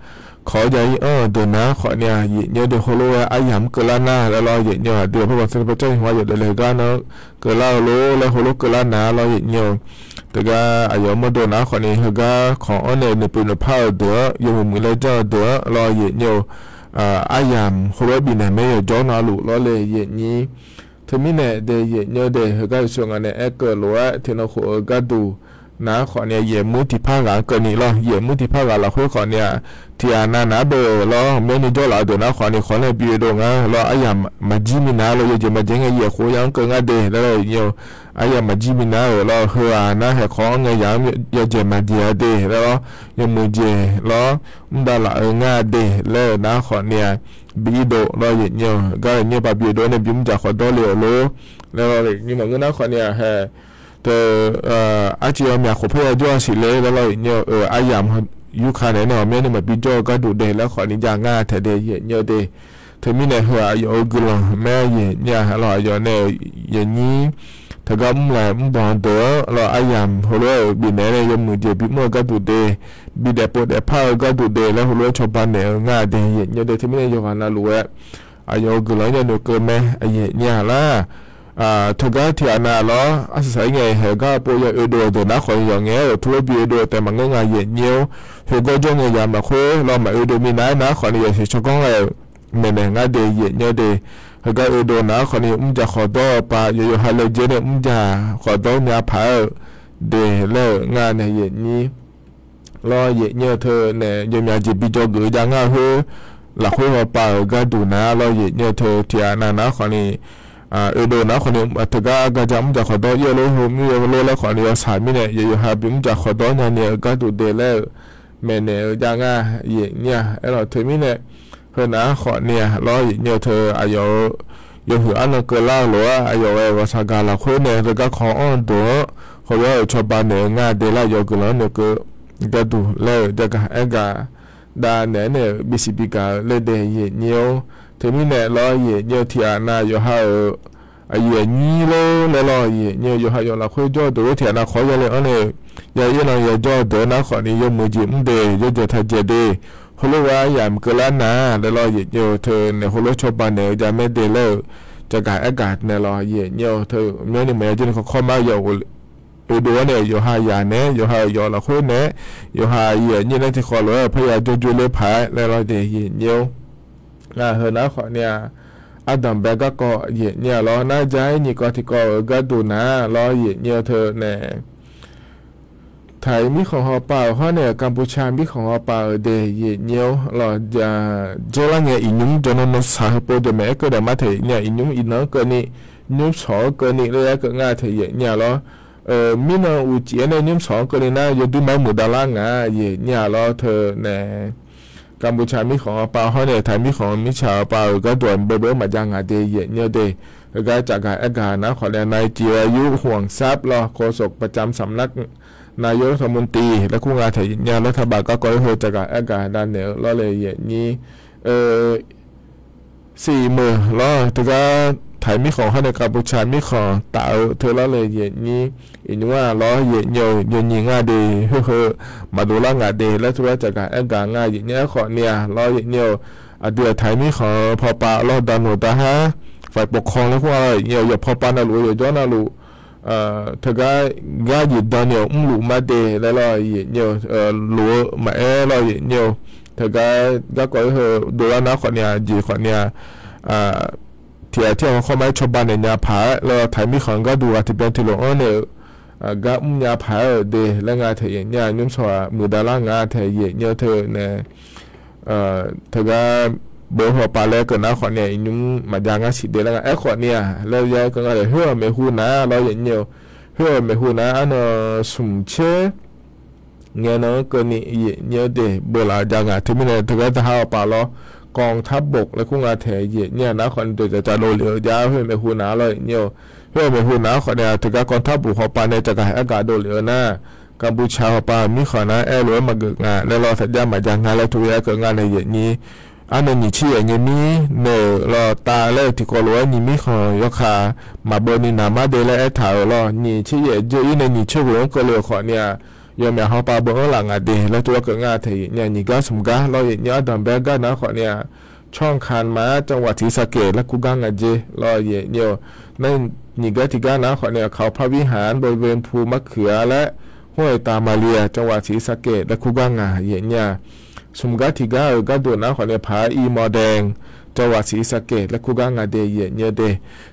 kawq-awr jav-ir anr-euq deuq nar khawfni-aq, yaeqnyi-eu de heulof-aer aryamq keuvlar nar laer lawr, yaeqnyi-eu aqdui-euq parbaq sawr-eu pawcar-ir hmq-a yawf dawqle-eu gar nar keuvlar-eu lor laer heulof keuvlar nar lawr, yaeqnyi-eu teugar aqyawf-euq mawrdo nar khawfni heugar kawq anr nae noeqpov noeqpar-euq deuq-anr, yawmuiq muiq laer janr-eu deuq-anr lawr, yaeqnyi-eu aryamq heulof-aer bifnaeq mae yawqjawr navluf lawr le yaeqnyi. Teumirnae de yaeqnyi-eu de, heugar yawshuif ngaq nae aerkeuv lof-aer tiqnan khof-eu gharduq nar khawfni yaeqmuir tiqpar ghaq-anr keuvni lawr, yaeqmuir tiqpar ghaq lafkhoer khawfni-aq, tiqghaq navnar bae-euq lawr, ghawqmyanrni jawrlaf-eu deuq nar khawfni kawq-anr nae bi oedov ngar lawr, aryamq maqjir minav lawr, yawjeq maqjeq ngae yaeq khof ya-anr keuv ngar de laer lawr, yaeqnyi-eu aryamq maqjir minav-euq lawr, heu-aq nar haeq kawq-anr ngae ya-anr yawjeq maqjeq-a de laer lawr, yawmuiq jeq lawr mr davlaf-eu ngar de laer-euq nar khawfni-aq, bi irdov lawr, yaeqnyi-eu gar yaeqnyi-eu ba bi oedov-aer nae bimr dzaq khawf dawr le-euq lor laer lawr, yaeqnyi maqngeur nar khawfni-aq, hae teu arciv yawmyaq khof parya jawr-a siq le laer lawr, yaeqnyi-eu aryamq yurkhav naeq-aer nae ghawqmyanrni maqbi jawr-eu gharduq de laer khawfni jav ngar taef de yaeqnyi-eu de. Teumirnae heu aqyawf-euq guiqlanq mae yaeqnyi-a lawr, aqyawf nae yaeqnyi teugar mrlaeq mrbanq deuq-anr lawr, aryamq heulof-aer-euq bifnaeq nae yawmuiq jeq bimr-eu gharduq de, bidaef pov daefpar-eu gharduq de laer heulof-aer cawba naeq-eu ngar de yaeqnyi-eu de. Teumirnae yawqghaq navluf-aer aqyawf-euq guiqlanq-anr yanoeq keuv mae, yaeqnyi-a lar. Teugar tiqghaq nav lawr, arsaq saq-ir ngae haeq gar pov ya oedov-eu deuq nar khawfni yawf ngae-aer-euq teulof bi oedov-eu taef maqngeur nga yaeqnyi-or. Heugar jawr ngae yamq lafkhoer lawr maq oedov minav-aer nar khawfni yawshuif tsawrganr ghae-euq maeqnaeq ngar de yaeqnyi-eu de. Heugar oedov nar khawfni mr dzaq khawf dawr-eu paq yawqyawq ha laejae nae mr dzaq khawf dawr nya paq-aer-euq de laer-euq ngar nae yaeqnyi lawr, yaeqnyi-eu teu nae yawmyaq jeq bi dzawgeuf-eu jav ngar khoer, lafkhoer hawpav-euq gharduq nar lawr, yaeqnyi-eu teu tiqghaq nav nar khawfni oedov nar khawfni teugar garja mr dzaq khawf dawr ir-eu lor, heu mr-eu lor laer khawfni yawshaq mirnae yawqyawq ha bimr dzaq khawf dawr nyani-eu gharduq de laer-euq maeqnaeq-eu jav ngar yaeqnyi-a. Aerlawq teumirnae heu nav-anr khawfni-a lawr, yaeqnyi-eu teu aqyawf-euq yawhuiq arnan keuvlar-eu lof-aer aqyawf ghae-euq ghawqshaq gaq lafkhoer nae teugar kawq-anr-eu deuq-anr heulof-aer-euq cawba naeq-eu ngar de laer aqyawf guiqlanq-anr noeqkeuv gharduq laer-euq jagaq aergaq dav naeq-aer nae-euq bisiq bigaq-eu laer de yaeqnyi-or. Teumirnae lawr, yaeqnyi-eu tiqghaq nav yawqha-euq aqyuif aqnyir lor laer lawr, yaeqnyi-eu yawqha yawf lafkhoer jawr-eu deuq-or, tiqghaq nav kawq-awr yale-anr nae ya ir lan ya jawr-eu deuq-anr nar khawfni yawmuiq jeq mr de, yawjeq taqjaeq de, heulof-aer aryamq keuvlar nar laer lawr, yaeqnyi-eu teu nae heulof-aer cawba naeq-eu jav mae de laer-euq jagaq aergaq nae lawr, yaeqnyi-eu teu myanrni maqya jawrni kawkawr ma ya oedov-anr nae yawqha yaq naeq-aer yawqha-euq yawf lafkhoer naeq-aer yawqha yaeqnyi laer tiqkhawf lof-aer-euq parya jawrjoe ler paq-aer laer lawr de yaeqnyi-or. Ngar heu nar khawfni-a, ardanq bae garkawv yaeqnyi-a lawr, nar ja-aer nyiq kawv tiqkawv-euq gharduq nar lawr, yaeqnyi-eu teu nae taq-iq mirkhanq hawpav-euq hawr nae-euq Kampuchea mirkhanq hawpav-euq de yaeqnyi-or lawr, dzeurlar ngae iqnymr jawq nan nan saq heupov deuq maeq-aer keuv daef ma taeq ni-a, iqnymr iqnan-anr keuvni nymrshawq-anr keuvni laer ya keuv ngar taeq yaeq nyir-a lawr. Mirnan uqcif-aer nae nymrshawq-anr keuvni nar yawduir ma-aer muiqdav lar ngaq yaeq nyir-a lawr teu nae, Kampuchea mirkhanq-anr pav hawr nae Taiq mirkhanq mirtsaq-anr pav-euq gharduq-aq beuv beuv-anr maqjav ngaq de yaeq nyir de. Heugar caqgaq aergaq nar khawf nae นายจิรายุ ห่วงทรัพย์ ลอ โฆษกประจำสำนักนายกรัฐมนตรี laer kur nga taeq yaeq nyir-a lawr taqbaq garkawv-aer heu caqgaq aergaq dav naeq-eu lawr le yaeq nyir. Siqmeuq lawr teugar Taiq mirkhanq hawr nae Kampuchea mirkhanq taf-eu teu lawr le yaeq nyir. Iqnymr-aq lawr yaeq nyir-eu yawnyir ngar de, heu heu maqdov lar ngaq de laer teugar caqgaq aergaq ngar yaeq nyir-aer khawf ni-a lawr yaeq nyir-eu, aqdui-aq Taiq mirkhanq-eu pawpav lawr danoeq darhar ฝ่ายปกครอง laer kur nga lawr yaeq nyir-eu, yawqpaw pav navluf-eu yawqjawr navluf teugar gar jeq dan ni-euq mrluf mar de laer lawr yaeq nyir-eu, lof-eu maqaer lawr yaeq nyir-eu, teugar garkawv-aer heu dovlar nar khawf ni-a jeq khawf ni-a tiqghaq tiqghaq hawkhaw ma-aer cawba naeq nya paq-aer lawr Taiq mirkhanq gharduq ghaq tiqbyan tiqlof-anr naeq-eu gar mrnya paq-aer-euq de laer nga taeq yaeq nyir-a. Nymrshawq-aq muiqdav lar ngaq taeq yaeq nyir-eu teu nae teugar beuv-eu pawpav laer keuv nar khawf ni-a iqnymr maqjav ngar siq de laer nga aerkhawf ni-a laer ya keuv nga taeq khoer-euq maeqhu nar lawr yaeq nyir-eu, khoer-euq maeqhu nar arnan smq tser ngae nan-anr keuvni yaeq nyir-eu de beuv laf-eu jav ngaq. Teumirnae teugar darhar pawpav lawr กองทัพบก laer kur nga taeq yaeq nyir-a nar khawf ni deuq cavcav dovlef-eu jav khoer maeqhu nar lawr yaeq nyir-eu, khoer-euq maeqhu nar khawf ni-a teugar กองทัพบก pawpav nae caqgaq aergaq dovlef-eu nar Kampuchea pawpav-euq mirkhanq nar aer lof-aer maqgeuf nga laer lawr taqjav maqjav nga laer teugar keuv nga nae yaeq nyir. Arnan nyiq tser yaef ngae mir naeq-euq lawr tav laer-eu tiqkawv lof-aer nyiq mirkhanq yawkaq maqbeuv ni naq mar de laer aertaq-euq lawr nyiq tser yaef dzeur-ir nae nyiq tser ghoeq-anr keuvle-euq khawf ni-a yawmyaq hawpav beuv-anr laf ngaq de laer teugar keuv nga taeq yaeq nyir-a. Nyiq gar smq gar lawr yaeq nyir-eu ardanqbae gar nar khawf ni-a ช่องคานม้า จังหวัดศรีสะเกษ laer kur gar nga jer lawr yaeq nyir-eu. Nar nyiq gar tiq gar nar khawf ni-a เขาพระวิหาร บริเวณภูมะเขือ และห้วยตามาเลีย จังหวัดศรีสะเกษ laer kur gar nga yaeq nyir-a. Smq gar tiq gar-euq gharduq nar khawf ni-a ผาอีมอแดง จังหวัดศรีสะเกษ laer kur gar nga de yaeq nyir-eu de.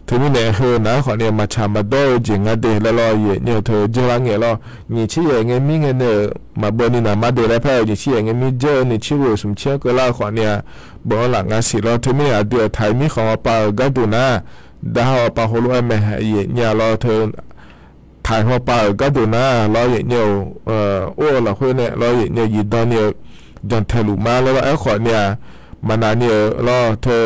Teumirnae heu nar khawf ni-a maqtsaq maqdawr-eu jeq nga de laer lawr yaeq nyir-eu teu jeurlar ngae lawr nyiq tser yaef ngae mir ngae naeq-euq maqbeuv ni naq mar de laer par-eu nyiq tser yaef ngae mir dzeur-eu nyiq tser ghoeq smq tser-anr keuvlar-eu khawf ni-a beuv-anr laf nga siq lawr. Teumirnae aqdui-aq Taiq mirkhanq pawpav-euq gharduq nar darhar pawpav heulof-aer mae yaeq nyir-a lawr teu Taiq pawpav-euq gharduq nar lawr yaeq nyir-eu or-eu lafkhoer nae lawr yaeq nyir-eu zifdan ni-eu jantaeq luf mar laer lawr aerkhawf ni-a maqnaq ni-euq lawr teu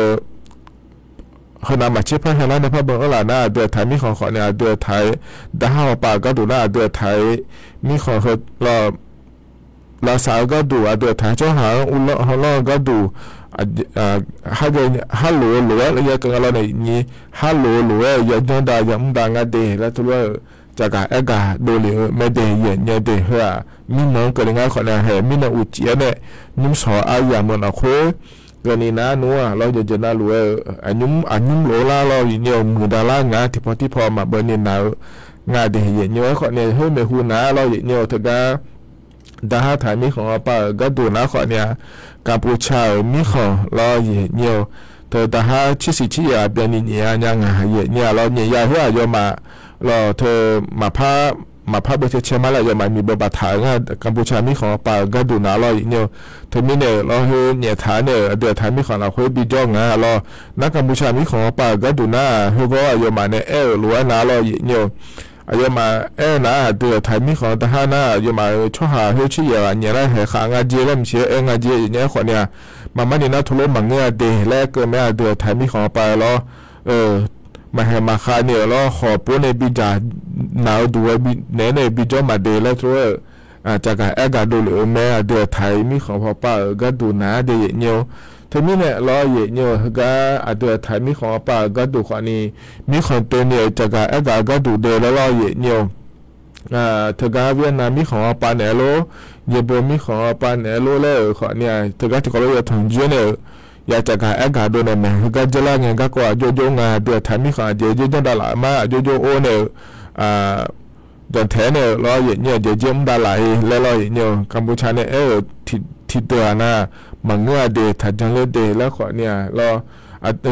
heunav maqtser par haelar nae par beuv-anr laf nar aqdui-aq Taiq mirkhanq khawf ni aqdui-aq Taiq darhar pawpav-euq gharduq nar aqdui-aq Taiq mirkhanq heu lawr lavsav-eu gharduq aqdui-aq Taiq tsawrhaq-anr uvlanr hawlanr-eu gharduq harloq-eu lof-aer ya keuv nga lawr nae nyir harloq-eu lof-aer ya janr dav ya mr dav nga de laer teulof-aer-euq caqgaq aergaq dovlef-eu mae de yaeq nyir-eu de. Heu-aq mirnan-anr keuvle ngar khawf ni-a haeq mirnan uqcif-aer nae nymrshawq aryamq-eu lafkhoer keuvni nar nmr-aq lawr yawqjeq navluf-aer-eu aqnymr aqnymr lof-aer lar lawr yaeq nyir-eu muiqdav lar ngaq tiqpaw tirpaw maqbeuv ni naq-eu nga de yaeq nyir-eu aerkhawf ni-a heu maeqhu nar lawr yaeq nyir-eu teugar darhar Taiq mirkhanq pawpav-euq gharduq nar khawf ni-a Kanpuqca-euq mirkhanq lawr yaeq nyir-eu teu darhar tsersiq tser yaef aqbyan ni nyaef-a nya ngaq yaeq nyir-a lawr nyaef ya khoer aqyawfmaf lawr teu maqpar maqpar beuv cae cae mar laer aqyawfmaf miqbeuv baftaq-euq ngar Kanpuqca mirkhanq pawpav-euq gharduq nar lawr yaeq nyir-eu teumirnae-euq lawr khoer nyaef taq-aer nae-euq aqdui-aq Taiq mirkhanq lafkhoer bijawr ngaq lawr nar Kanpuqca mirkhanq pawpav-euq gharduq nar khoergawr aqyawfmaf nae aer-euq lof-aer nar lawr yaeq nyir-eu aqyawfmaf aer-eu nar aqdui-aq Taiq mirkhanq darhar nar aqyawfmaf-euq tsawrhaq khoer tser yaef-aq nyaef lar haeq khav nga jer laer maqsiq-aer aer nga jer yaeq nyir-a aerkhawf ni-a maqmar ni nar teulof maqngeur-a de laer keuv mae aqdui-aq Taiq mirkhanq pawpav-eu lawr maqhaeq maqkhav ni-euq lawr khawf pov nae bidzaq naq-eu duq-aer naeq-aer nae bijawr maqde laer teulof-aer-euq caqgaq aergaq dovlef-eu mae aqdui-aq Taiq mirkhanq pawpav-euq gharduq nar de yaeq nyir-eu teumirnae lawr yaeq nyir-eu heugar aqdui-aq Taiq mirkhanq pawpav-euq gharduq khawf ni mirkhanq doeni-euq caqgaq aergaq-eu gharduq de laer lawr yaeq nyir-eu teugar Vietnam mirkhanq-anr pav naeq-aer lor, Yaebo mirkhanq-anr pav naeq-aer lor laer-euq khawf ni-a teugar tiqkawv lof-aer yatanq jir nae-euq ya caqgaq aergaq dov naeq mae heugar dzeurlar ngae garkawv aqjox jox nga aqdui-aq Taiq mirkhanq aqjeq jer janr dav laf mar aqjox jox or nae-euq jantaeq-aer nae-euq lawr yaeq nyir-eu aqjeq jer mr dav laf-e laer lawr yaeq nyir-eu Kanpuqca nae aer-euq tiqdeuq-aq nar maqngeur-a de taqjan ler de laer khawf ni-a lawr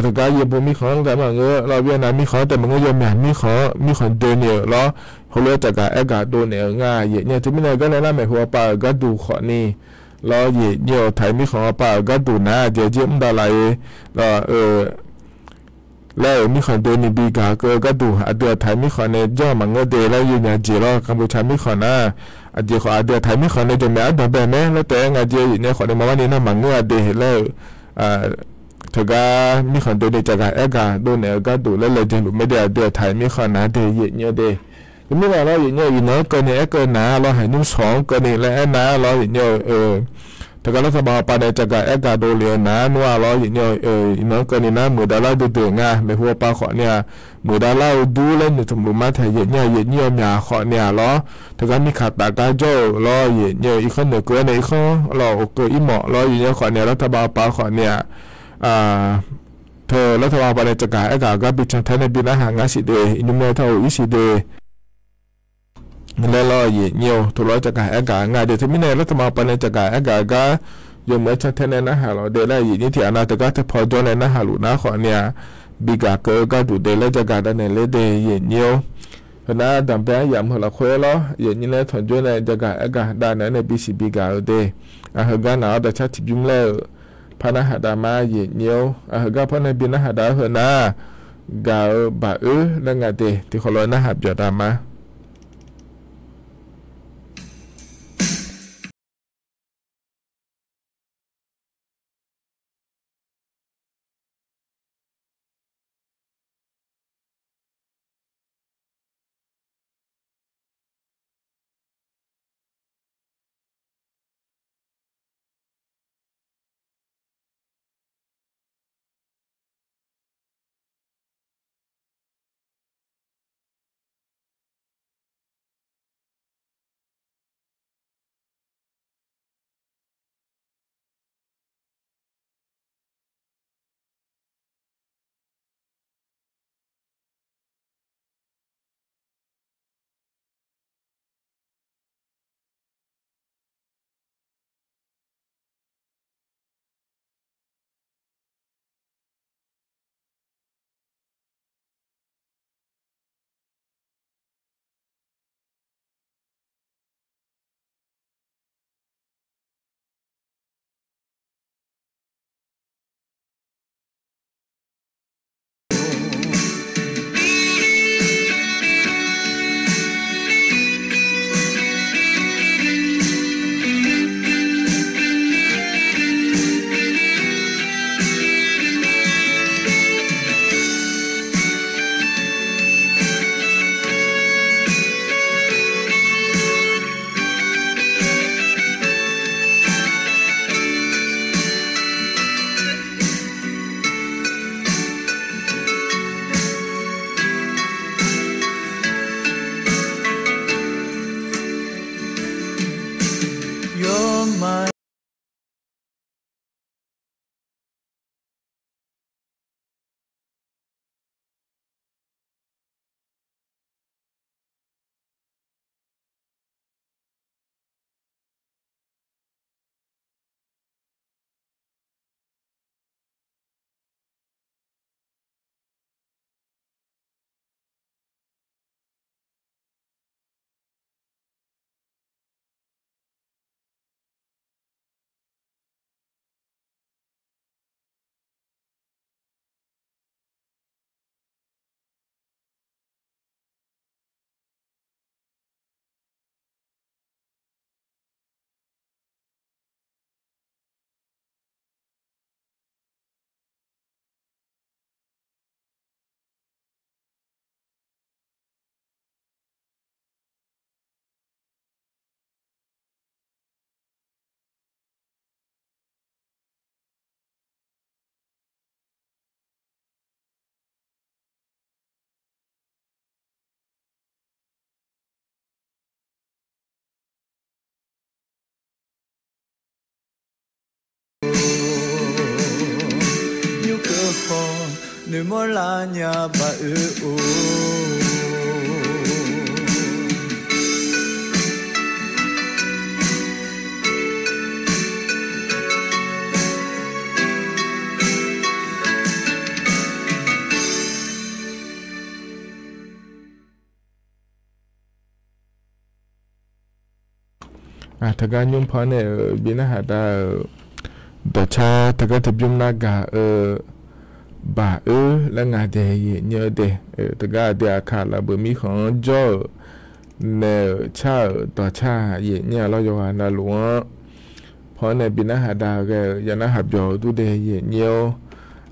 teugar Yaebo mirkhanq-anr taef maqngeur lawr Vietnam mirkhanq-anr taef maqngeur yawmyaq mirkhanq-anr mirkhanq doeni-euq lawr heulof-aer caqgaq aergaq dov naeq-euq nga yaeq nyir-eu teumirnae gar nae nar maeqhu pawpav-euq gharduq khawf ni lawr yaeq nyir-eu Taiq mirkhanq pawpav-euq gharduq nar aqjeq jer mr dav laf-e lawr-eu laer-euq mirkhanq doeni bi gaq keuv-eu gharduq, aqdui aqtaq-iq mirkhanq nae janr-eu maqngeur de laer yawnyaf jeq lawr. Kamqboqtaq mirkhanq nar, aqjeq khawf aqdui aqtaq-iq mirkhanq nae jawqmaeq ardanq bae mae laer taef-aer nga jeq, yaeqnyae khawf nae maqmar ni nar maqngeur-a de laer-euq teugar mirkhanq doeni caqgaq aergaq dovnaeq-eu gharduq laer laejae luf mae de. Aqdui aqtaq-iq mirkhanq nar de yaeqnyae de. Teumirnae lawr yaeqnyae-eu iqnan-anr keuvni aerkeuv nar lawr, haiq nymr shawq-anr keuvni laer aernar lawr yaeqnyae-eu teugar lawr taqbav pav nae caqgaq aergaq dovle-eu nar nmr-a lawr yaeqnyae-eu iqnan-anr keuvni nar muiqdav lar duidui nga maeqhu pav khawf ni-aq, muiqdav lar-eu dur laer noeqtmq luf mar taeq yaeqnyae yaeqnyae-eu myaq khawf ni-aq lawr, teugar mirkaq taf gar jawr-euq lawr yaeqnyae-eu irkanr noeqkeuv-aer nae irkanr lawr-euq keuv-ir mawf lawr yaeqnyae khawf ni-aq lawr taqbav pav khawf ni-aq, teu lawr taqbav pav nae caqgaq aergaq gar bi can tae nae bi narhaq ngar siq de, iqnymr nae taq-euq ir siq de laer lawr yaeqnyae-eu tov lawr caqgaq aergaq nga de. Teumirnae lawr taqbav pav nae caqgaq aergaq gar yawmuiq-aer can tae nae narhaq lawq de laer yaeqnyae tiq ghaq nav teugar tae paw jawr nae narhaq luf nar khawf ni-aq, bi gaq keuv-eu gharduq de laer jagaq davnaeq ler de yaeqnyae-or. Heunar danqbae-anr yamq heu lafkhoer lawr yaeqnyae nae tanqjoer nae jagaq aergaq davnaeq-aer nae bisiq bi gaq-eu de. Aq heugar naq-awr daqcar tiqbymr laer-euq par narhaq dav ma yaeqnyae-or. Aq heugar par nae bi narhaq dav-eu heunar gaq-eu baq oer laer nga de tiqkhawf lof-aer narhaq byaq dav ma. Nymrkeuv khawf noeqmawr lar nya baq oe-or. Teugar nymr paw nae-euq bi narhaq dav-euq dawqcar teugar taqbymr nar gaq-eu baq-oer laer nga de yaeqnyir-eu de. Teugar aqdui aqkaq lafbeuq mirkhanq-anr jawr-euq naeq-euq car-euq dawqcar yaeqnyir-a lawr yawqghaq navluf-anr panr nae bi narhaq dav ghae-euq ya narhaq byawq-eu dur de yaeqnyir-or.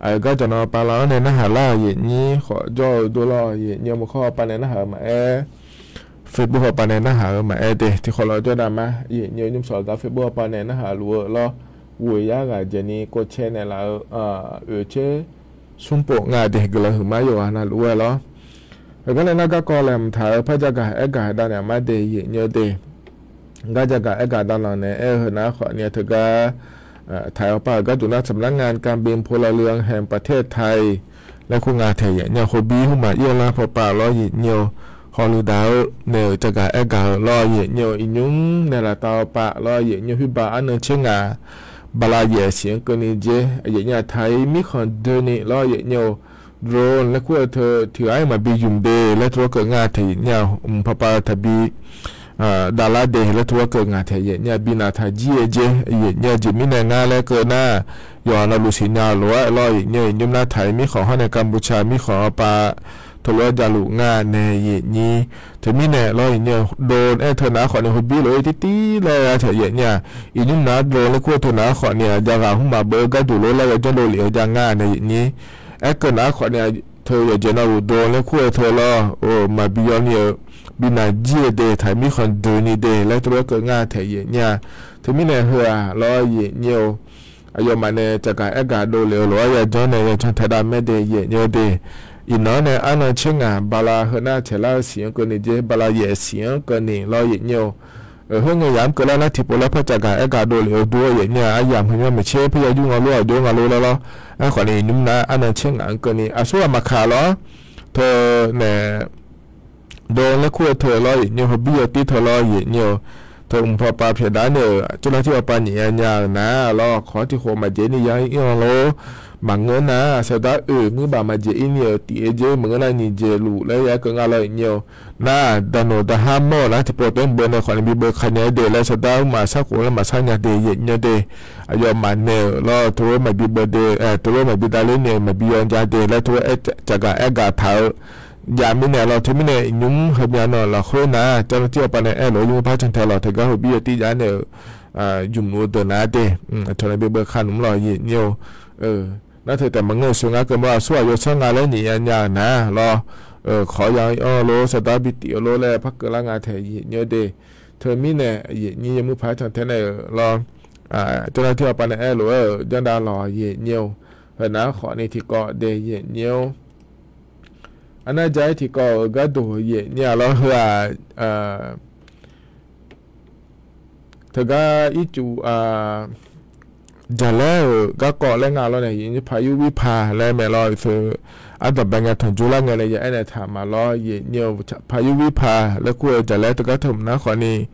Aqyawf gar jawqnan pav lar-anr nae narhaq lar-euq yaeqnyir khawf jawr-eu dur lawr yaeqnyir-or. Maqkhawr pav nae narhaq-euq maqaer, Facebook hawpav nae narhaq-euq maqaer de. Tiqkhawf lawr jawr dav ma yaeqnyir-or. Nymr sawq gar Facebook hawpav nae narhaq luf-eu lawr, ghoeq yar ghaq dzaeqni kov cae naeqlaf-eu oeqtser smrpov nga de. Guiqlanq huiqma yawqghaq navluf-aer lawr. Heugar nae nar garkawv laeqhmq taq-euq par jagaq aergaq dav naeq-a ma de yaeqnyir-or de. Gar jagaq aergaq dav lanq nae aer-eu heu nar khawfni-a teugar ไทย awqpav-euq gharduq nar สำนักงานการบินพลเรือนแห่งประเทศไทย laer kur nga taeq yaeqnyir-a. Hobir hmqmaq ir-eu lar pawpav lawr yaeqnyir-or. Hawluiv daq-eu naeq-euq jagaq aergaq-eu lawr yaeqnyir-or. Iqnymr naeq laftav awqpav lawr yaeqnyir-or. Khoerbav arnan tser ngaq bala yaef siq-anr keuvni dzer yaeqnyir-a. ไทย mirkhanq doeni lawr yaeqnyir-or. Drone laer kur-eu teu tiq ghaq-aer maqbi ymq de laer tov-aer keuv nga taeq yaeqnyir-a. Mq pawpav taqbi davlar de laer tov-aer keuv nga taeq yaeqnyir-a. Bi naq taq jir-aer dzer yaeqnyir-a. Jeq mirnae ngar laer keuv nar, yawqghaq navluf siqnya lof-aer lawr yaeqnyir-or. Iqnymr nar ไทย mirkhanq hawr nae กัมพูชา mirkhanq awqpav teulof-aer javluf nga nae yaeqnyir. Teumirnae lawr yaeqnyir-or. Drone aer teu naq-aer khawfni hobir lof-aer tirtir laer-a taeq yaeqnyir-a. Iqnymr naq-aer drone laer kur-eu teu naq-aer khawfni-a jaqghaq hmqmaq beu-eu gharduq lof laer ya janr dovlef-eu ja nga nae yaeqnyir. Aerkeuv naq-aer khawfni-a teu yawqjeq navluf drone laer kur-eu teu lawr maqbi yawni-euq bi naq jir-eu de. ไทย mirkhanq doeni de laer tov-aer keuv nga taeq yaeqnyir-a. Teumirnae heu-aq lawr yaeqnyir-or. Aqyawfmaf nae jagaq aergaq dovlef-eu lof-aer ya janr nae ya janr taeq dav mae de yaeqnyir-or de. Iqnan-anr nae arnan tser ngaq bala heu nar taeq lar-eu siq-anr keuvni dzer bala yaef siq-anr keuvni lawr yaeqnyir-or. Khoerngae yamq-anr keuvlar nar tiqpov laer par jagaq aergaq dovlef-eu dur-eu yaeqnyir-a. Aryamq heumyanr maeqtser par ya yur nga lor aqjox nga lor laer lawr. Aerkhawfni iqnymr nar arnan tser ngaq-anr keuvni aqsurghaq maqkaq lawr. Teu nae drone laer kur-eu teu lawr yaeqnyir-or. Hobir yawtir teu lawr yaeqnyir-or. Teu mq pawpav pyaeqdaq nae-euq jawrnar tir pawpav nyiq ya nya-euq nar lawr. Khawf-awr tiqkhof maqjeq ni ya ir-anr lor. Maqngeur nar saqdar oeq muirbaq maqjeq ir ni-euq tif-eu dzer maqngeur nar nyiq jeq luf laer ya keuv nga lawr yaeqnyir-or. Nar daqnoeq daqhar mawr-euq nar tiqpov tov-aer mqbeuv nae khawfni bi beuv ka nya-aer de laer saqdar maqsar khof laer maqsar nya de yaeqnyir-or de. Aqyawfmaf naeq-euq lawr teulof maqbi beuv de, teulof maqbi davler ni-euq maqbi yaw ja de laer teulof-aer jagaq aergaq taq-eu jav mirnae lawr. Teumirnae iqnymr heumya nan lafkhoer nar jawrnar tir awqpav nae aerlof-aer yawmuiq par cantae lawq teugar hobir yawtir jav nae-euq ymq luf-eu deuq nar de. Aqcawq nae bi beuv ka nmr lawq yaeqnyir-or. Nar teu taef maqngeur-euq sheuq ngar keuv mawr aqsurghaq yawsanr nga laer nyiq ya nya-euq nar lawr. Khawf ya ir-anr lor saqdar bi tif-eu lor laer par keuvlar nga taeq yaeqnyir-or de. Teumirnae yaeqnyir yawmuiq par cantae nae-euq lawr. Jawrnar tir awqpav nae aerlof-aer-euq janrdav lawq yaeqnyir-or. Heunar khawfni tiqkawv de yaeqnyir-or. Arnar ja-aer tiqkawv-euq gharduq yaeqnyir-a lawr heu-aq, teugar ircuf jaqlaer-euq garkawv laer nga lawr nae yaeqnyir paq yur vir paq laer mae lawr. Ardanqbae ngae tanqjur lar ngae nae ya aernaeq taq ma lawr yaeqnyir-or. Paq yur vir paq laer kur-eu jaqlaer teugar teu mq nar khawfni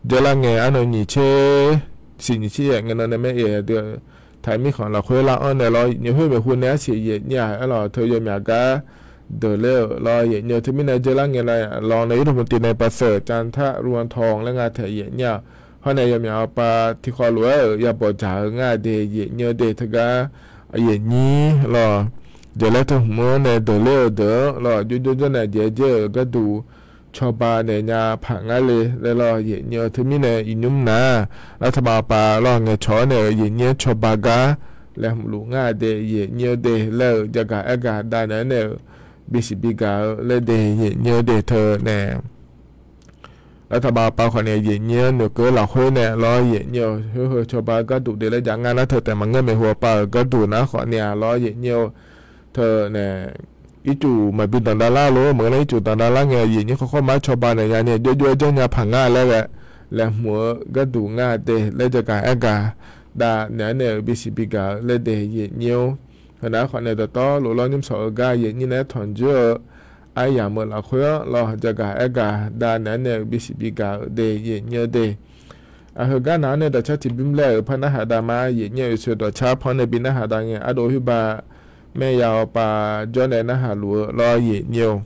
jawrlar ngae arnan nyiq tser siq nyiq tser yaef ngae nan nae mae-a dui-eu taq mirkhanq lafkhoer lar-anr nae lawr yaeqnyir khoer maeqhu nae arsiq yaeqnyir-aq aerlawq teu yawmyaq gar deuq ler-euq lawr yaeqnyir-or. Teumirnae jawrlar ngae lawr nae irlmq tiv nae ประเสริฐจันทรรวงศ์ทอง laer nga taeq yaeqnyir-aq. Hawr nae yawmyaq awqpav tiqkhawv lof-aer-euq yabawq dzaq-eu ngar de yaeqnyir-or de teugar yaeqnyir lawr. Jaqlaer teu hmq-anr nae deuq ler-eu deuq-anr lawr jawrjawr jawr nae jaeq-aer jaer-euq gharduq cawba naeq nya paq ngar le laer lawr yaeqnyir-or. Teumirnae iqnymr nar lar taqbav pav lawr ngaeqcawq-anr nae-euq yaeqnyir-anr cawba gar laeqhmq luf ngar de yaeqnyir-or de laer-euq jagaq aergaq dav naeq-aer nae-euq bisiq bigaq-eu laer de yaeqnyir-or de teu nae lar taqbav pav khawfni yaeqnyir-anr noeqkeuv lafkhoer nae lawr yaeqnyir-or. Khoer heu cawba gharduq de laer jav ngar nar teu taef maqngeur maeqhu pav-euq gharduq nar khawfni-a lawr yaeqnyir-or. Teu nae ircuf maqbi danqdav lar lor maqngeur nar ircuf danqdav lar ngae yaeqnyir khawf khawf mar cawba naeq nya ni jawrjawr-aer janrnya paq ngar laer ghae laeqhmq-eu gharduq ngar de laer jagaq aergaq dav naeq-aer nae-euq bisiq bigaq-eu laer de yaeqnyir-or. Heunar khawfni dawqtawvluf lawr nymr sawq-eu gar yaeqnyir nae-aer tanqjur-eu aryamq-eu lafkhoer-anr lawr jagaq aergaq dav naeq-aer nae-euq bisiq bigaq-eu de yaeqnyir-or de. Aqheugar naq-anr nae dawqcar tiqbymr laer-euq par narhaq dav ma yaeqnyir-or. Oeqsoeq dawqcar panr nae bi narhaq dav ngae ardov khoerbav maerya awqpav jawr nae narhaq luf-eu lawr yaeqnyir-or.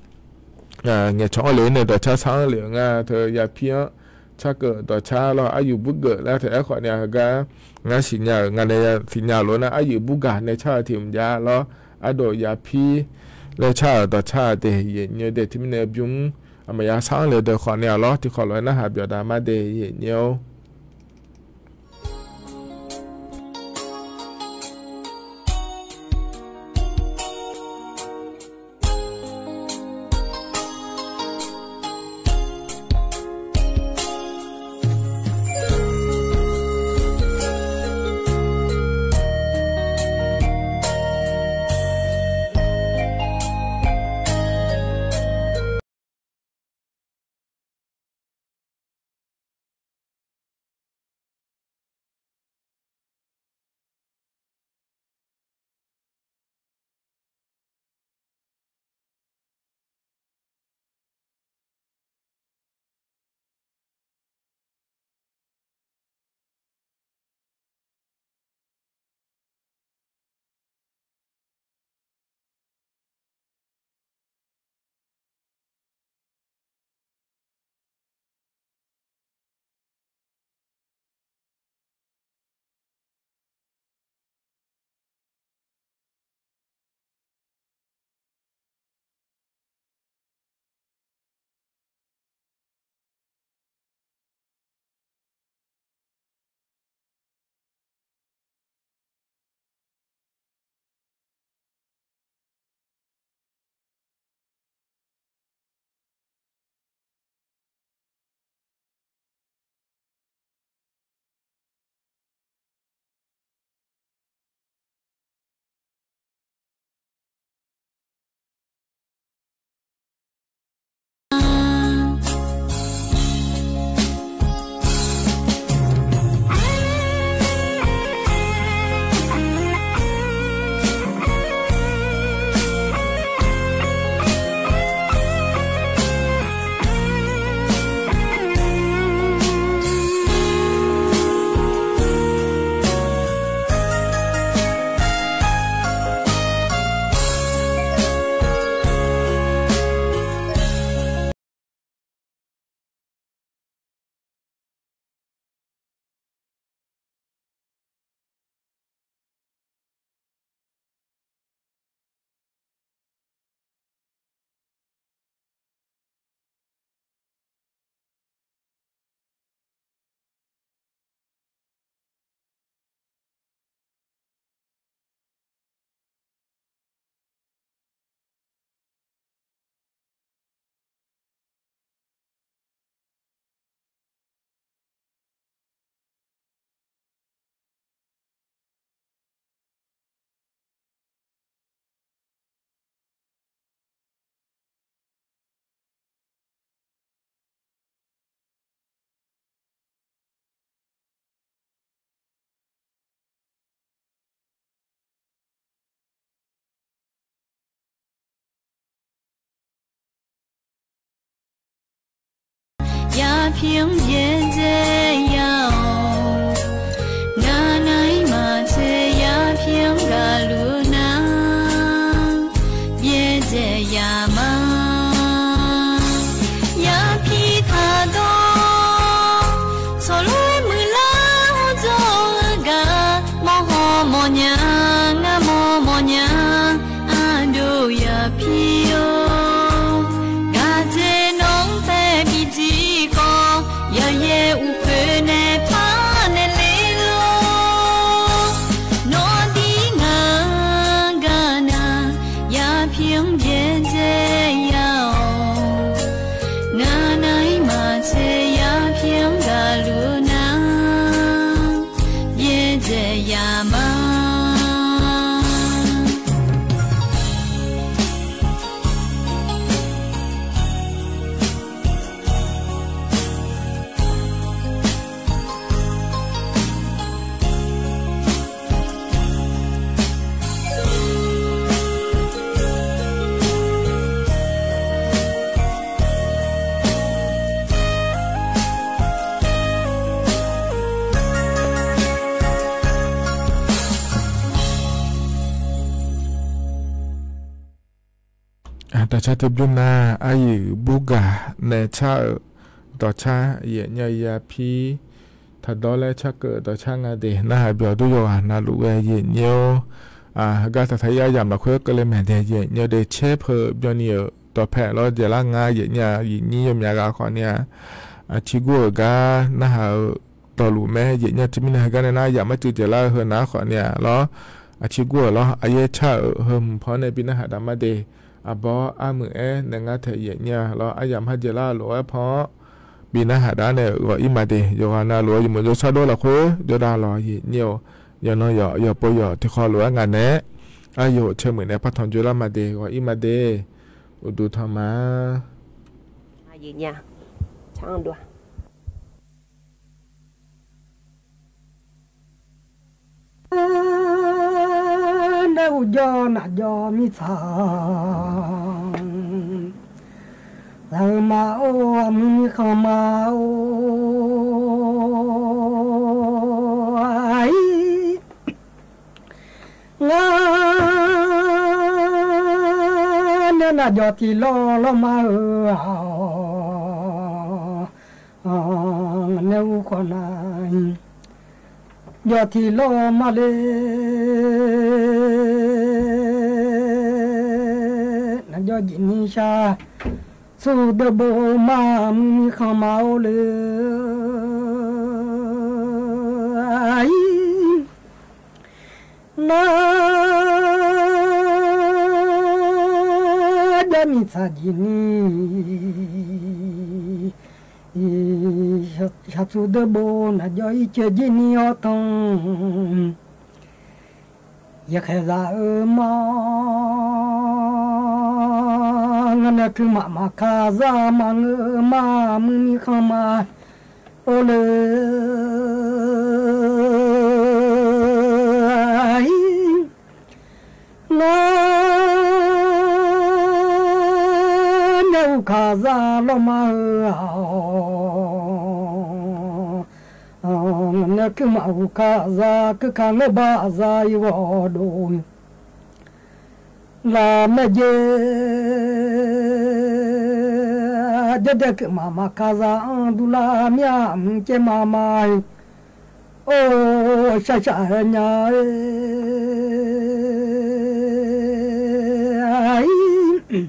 Ngaeqcawq-anr le-aer nae dawqcar sar-anr le-euq ngar teu yapir-anr carkeuv dawqcar lawr aryuif burgeuf laer taef-aer khawfni-a heugar ngar siqnya-euq nga nae siqnya lof-aer nar aryuif burgaq nae car-eu tiq mqjav lawr Ardov yapir laer car-euq dawqcar-aq de, yaeqnyoe de. Teumirnae bymr aqmaqya sar-anr le deuq khawf ni-aq lawr, tiqkhawf lof-aer narhaq byawq daq ma de, yaeqnyoe-or. Yapyamq byaerdzae ya-awq. Ngar nae maqtser yapyamq gaqluf nar, byaerdzae ya ma. Yapir taqdawr tsawrlof-aer muiqlar-awr jawr-eu gaq, mawrhaw mawrnya, ngar mawr mawrnya, ardov yapir-or. Gaqdzae nawr-anr tae bidzir khawf, yaqyaer uqpoeq nae par nae le lor. Nawr dir ngaq gaq nar, yapyamq byaerdzae ya-awq. Ngar nae maqtser yapyamq gaqluf nar, byaerdzae ya ma. Dawqcar teubymr nar, aryiq bur gaq nae car-euq dawqcar yaef nyae yapir taqdawr laer carkeuv dawqcar nga de. Narhaq byawq dur yawqghaq navluf ghae yaef nyae-or. Heugar taqtaq-ir aryamq lafkhoer keuvle maeq de, yaeqnyi de caer peu byanni-euq dawqpae lawr dzaeqlar nga yaeqnyi-aq, yaeqnyir yawmyaq ghaq khawfni-aq, tiqgur-euq gar narhaq-eu dawqluf mae. Yaeqnyi tiqmirnae heugar nae nar aryamq marcuiv dzaeqlar-eu heu nar khawfni-aq lawr, aqtiqgur-euq lawr, aryaer car-euq heu hmq paw-anr nae bi narhaq daq ma de. Aqbawr armuiq-aer nae ngar taeq yaeqnyi-a lawr, aryamq har dzaeqlar lof-aer paw-anr bi narhaq daq nae-euq ghawq-ir ma de. Yawqghaq navluf-eu yawmuiq yawshawr dawr lafkhoer jawrdav lawq yaeqnyi-awq. Yawqnan yawq yawqpov yawq tiqkhawv lof-aer ngaq naeq-aer, aryawq caemuiq nae partanq dzoerlar ma de, ghawq-ir ma de. Uqduq tanq ma. Nae uqjawr nafjawr mirtsaq, zaq-eu ma-or, aqmuiq mirkhanq ma-or, aqir. Ngar nae nafjawr tiqlawr lawr ma-eu-aq, nae urkhawf na, jawr tiqlawr ma le. Nafjawr jeq ni shar tsurdeuv bo ma, aqmuiq mirkhanq ma-or le. Aqir. Ngar jawr mirtsaq jeq ni, shaq tsurdeuv bo nafjawr irceuv jir ni-awr tanq. Yaqkhaeq zaq-eu ma, ngar nae kuirmaf maqkar zar maqngeur ma, aqmuiq mirkhanq ma-or le. Ngar nae uqkaq zar lawr ma-eu-aq, nae kuirmaf uqkaq zar, kuirkaq ngeur ba zar-ir ghawqdov. Laqmaer jeq jaerdaer kuirmaf maqkar zar-anr durlar mir-a, aqmuiq caev ma ma-ir. Or, shaqshaq-aer nya-aer ir.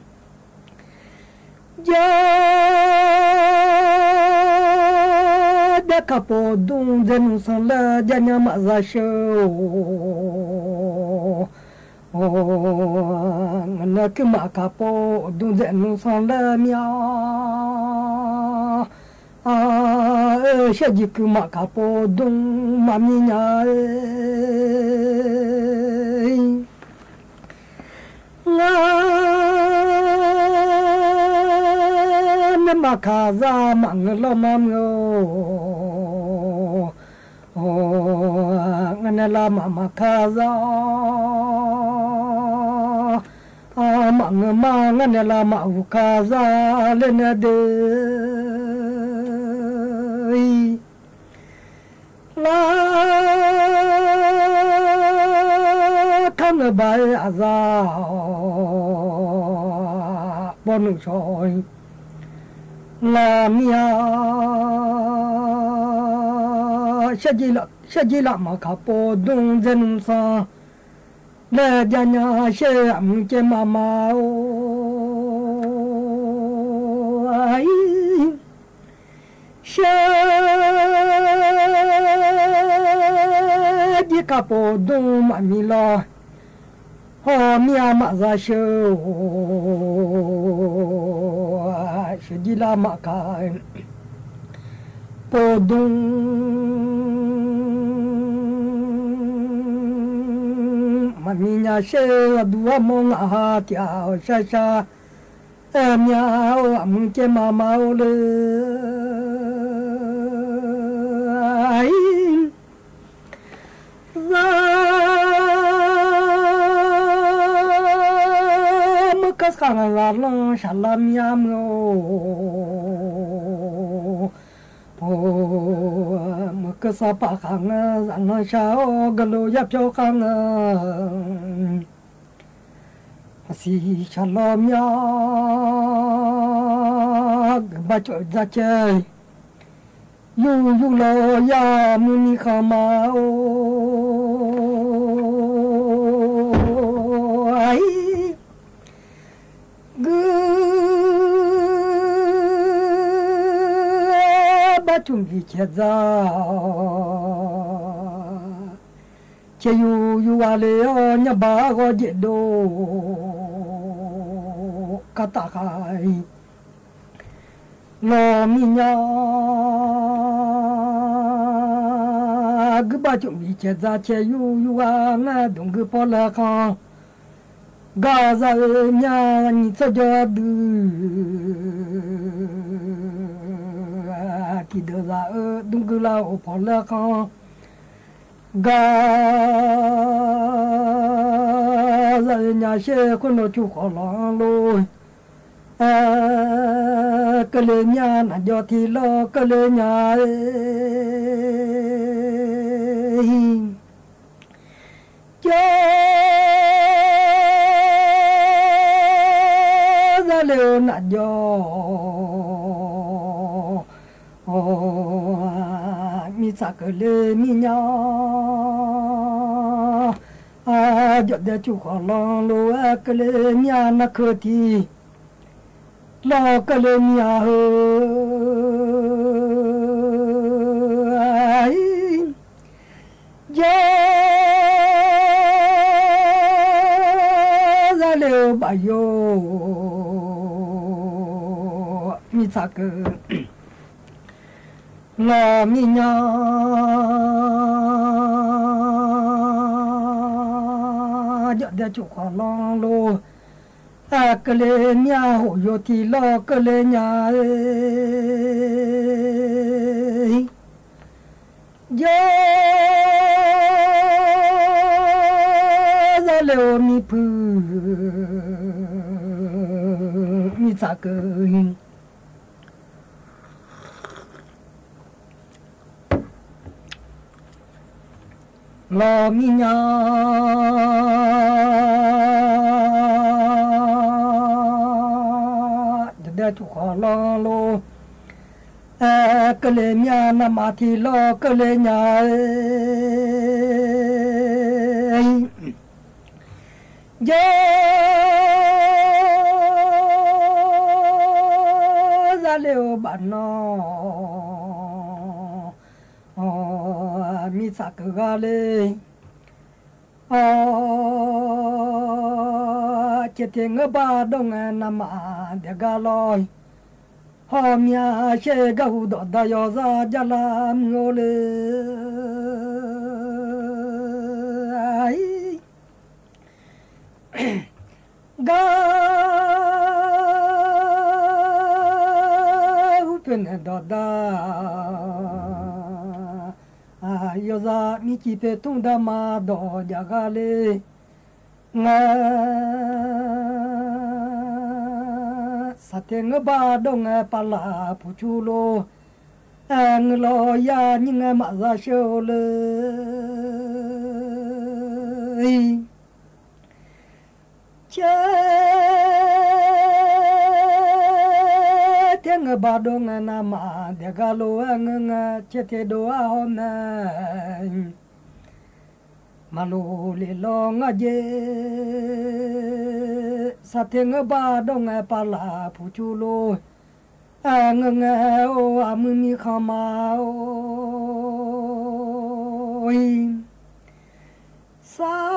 Jaerdaer kakhof dmr dzae nmr sanq laer, jarnya maqza sheu-or. Ngaq nae kuirmaf kakhof dmr dzae nmr sanq laer mir-a. Shaerjeq kuirmaf kakhof dmr maqmir nya-aer. Ngar nae maqkaq zar maqngeur lawr ma muiq-or. Ngar nae lavmaf maqkaq zar maqngeur ma, ngar nae lavmaf uqkaq zar ler nae de. Lar kar ngeur ba-aer aqzar-awq, bawrnuiv shawq-awq-ir. Lar mir-a, shaerjeq lavmaf kakhof dmr dzae nmr sanq laer jarnya shaer-eu aqmuiq caev ma ma-or. Shaerjeq kakhof dmr maqmir lawr, hawr mir-a maqza sheu-or. Sheuqjir lavmaf kakhof dmr maqmir nya shaer, aqduq armawr ngaq ha tiq ghaq-awq shar shar. Aer mya-or, aqmuiq caev ma ma-or le. Zar meuq keuv saqnga zaqlanr shaqlar mya muiq-or. Meuq keuv saqpaf khaqnga zaqlanr shaq-awr, geulof yarpyawr khaqnga. Aqsiq shaqlawr mya, guiqbax cawv dzar caer. Yur yur lawr yar muiq ni khanq ma-or. caeq dzar-awq. Caeq yur yur ghaq le-awr, nyarba ghawr jaeq dov-awr, kar taf khaq-iq lawq mir nya. Guirbav cuf bif caeq dzar caeq yur yur ghaq ngar dmq gui pawr laer khanq. Gar za-eu myar nyiq tsawrjawr dui, tiqdeuq za-eu dmr gui lar-euq pawq laer khanq. Gar za-eu nya sher khoer nawq cuf khawf lanq-anr lor. Aer, keuvle myar nafjawv tiq lawr keuvle nya-e. Jawr zar le-eu nafjawv mirtsaq keuvle mir nya. Jawqdae cuf khawf lanq lof-aer keuvle mir-a nar keuv tiq lawr keuvle mir-a heu. Jawr zar le-eu baf yo mirtsaq keuv lawq mir nya. Jawqdae cuf khawf lanq lof-aer keuvle mir-a hoq yo tiq lawr keuvle nya-e. Jawr zar le-eu mirpuiq mirtsaq keuv lawq mir nya. Jawqdae cuf khawf lanq lof-aer keuvle mir-a navmaf tiq lawr keuvle nya-e. Jawr zar le-eu baf nanq mirtsaq keuv ghar le. Awr, caev teq ngeur bar dawr ngae navmaf daef gar lawr. Hawr mir-a shaer-eu garhu dawqda yawzar jar lar muiq-awr le. Garhu poeqnaeq dawqda yawzar mirciv poeqtmr darma dawq jaf ghar le. Ngae, saqteq ngeur bar dawr ngae pavlaf puq cur lor. Aer ngeur lawr yar nyir ngae maqza sheur-eu le. Caer ter ngeur bar dawr ngae navmaf daef gar lof-aer ngeur ngae caer ter dov-ar hawr mae. Maqlof lef lawr ngar jeq. Saqteq ngeur bar dawr ngae pavlaf puq cur lor. Aer ngeur ngae-or aqmuir mirkhanq ma-or. Sar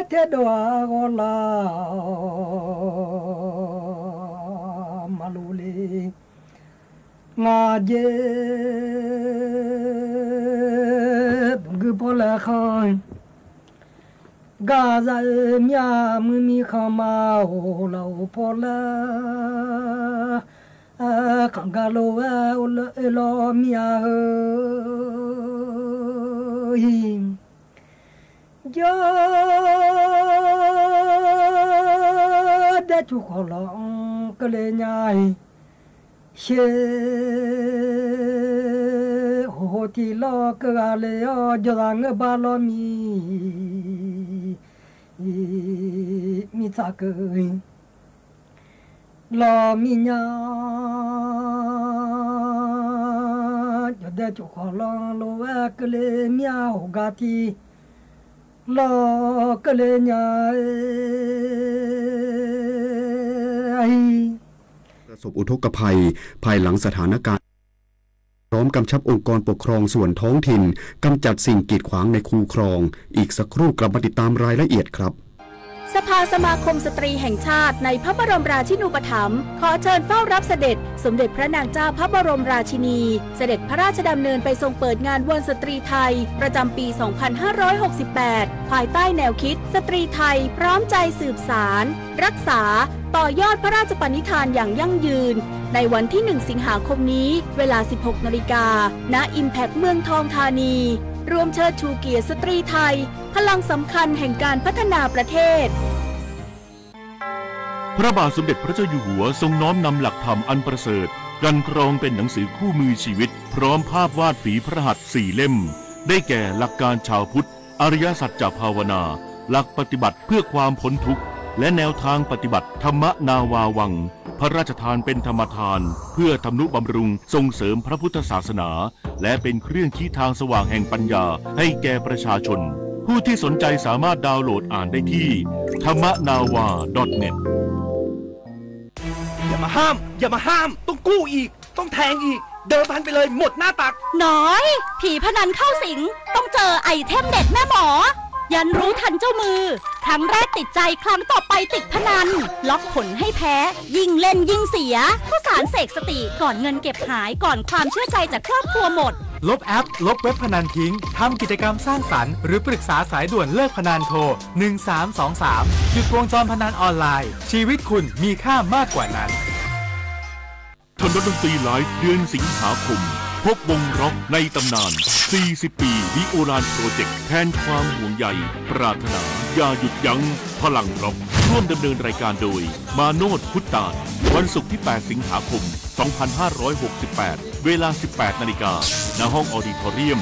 ter dov-a ghawrlar-awq maqlof le. Ngar jeq dmq gui pawr laer khanq. Gar za-eu mir-a muir mirkhanq ma-or laf-or pawr laer. Khanq gar lof-aer oerlawr mir-a heu. Jawr daer cuf khawf lawq-anr keuvle nya-iq. Sher hoqho tiq lawr keuv ghaq le-awr jawrzaq ngeur bar lawr mir. Mirtsaq keuv lawq mir nya. Jawqdae cuf khawf lanq lof-aer keuvle mir-a hoqgar tiq lawr keuvle nya-iq. ประสบอุทกภัย ภายหลังสถานการณ์ พร้อมกำชับองค์กรปกครองส่วนท้องถิ่น กำจัดสิ่งกีดขวางในคูคลอง อีกสักครู่กลับมาติดตามรายละเอียดครับ สภาสมาคมสตรีแห่งชาติในพระบรมราชินูปถัมภ์ ขอเชิญเฝ้ารับเสด็จสมเด็จพระนางเจ้าพระบรมราชินี เสด็จพระราชดำเนินไปทรงเปิดงานวันสตรีไทย ประจำปี สองพันห้าร้อยหกสิบแปด ภายใต้แนวคิด สตรีไทยพร้อมใจสืบสาน รักษา ต่อยอดพระราชปณิธานอย่างยั่งยืน ในวันที่ หนึ่ง สิงหาคมนี้ เวลา สิบหกนาฬิกา ณ Impact เมืองทองธานี รวมเชิดชูเกียรติสตรีไทย พลังสำคัญแห่งการพัฒนาประเทศ พระบาทสมเด็จพระเจ้าอยู่หัวทรงน้อมนำหลักธรรมอันประเสริฐ กลั่นกรองเป็นหนังสือคู่มือชีวิต พร้อมภาพวาดฝีพระหัตถ์สี่เล่ม ได้แก่หลักการชาวพุทธ อริยสัจจะภาวนา หลักปฏิบัติเพื่อความพ้นทุกข์ และแนวทางปฏิบัติธรรมนาวาวัง พระราชทานเป็นธรรมทาน เพื่อทำนุบำรุงส่งเสริมพระพุทธศาสนา และเป็นเครื่องชี้ทางสว่างแห่งปัญญาให้แก่ประชาชน ผู้ที่สนใจสามารถดาวน์โหลดอ่านได้ที่ ธรรมนาวา ดอทเน็ต อย่ามาห้าม อย่ามาห้าม ต้องกู้อีก ต้องแทงอีก เดิมพันไปเลย หมดหน้าตัก หนอย ผีพนันเข้าสิง ต้องเจอไอเทมเด็ดแม่หมอ ยันรู้ทันเจ้ามือ ครั้งแรกติดใจ ครั้งต่อไปติดพนัน ล็อกผลให้แพ้ ยิ่งเล่นยิ่งเสีย ข้าวสารเสกสติ ก่อนเงินเก็บหาย ก่อนความเชื่อใจจากครอบครัวหมด ลบแอป ลบเว็บพนันทิ้ง ทำกิจกรรมสร้างสรรค์ หรือปรึกษาสายด่วนเลิกพนัน โทร หนึ่งสามสองสาม หยุดวงจรพนันออนไลน์ ชีวิตคุณมีค่ามากกว่านั้น ทนดนตรีไลฟ์ เดือนสิงหาคม พบวงร็อกในตำนาน สี่สิบ ปี ดีโอลานโปรเจกต์ แทนความห่วงใย ปรารถนา อย่าหยุดยั้ง พลังร็อก ร่วมดำเนินรายการโดย มาโนช พุทธตาน วันศุกร์ที่ แปด สิงหาคม สองพันห้าร้อยหกสิบแปด เวลา สิบแปดนาฬิกา ณ ห้องออดิทอเรียม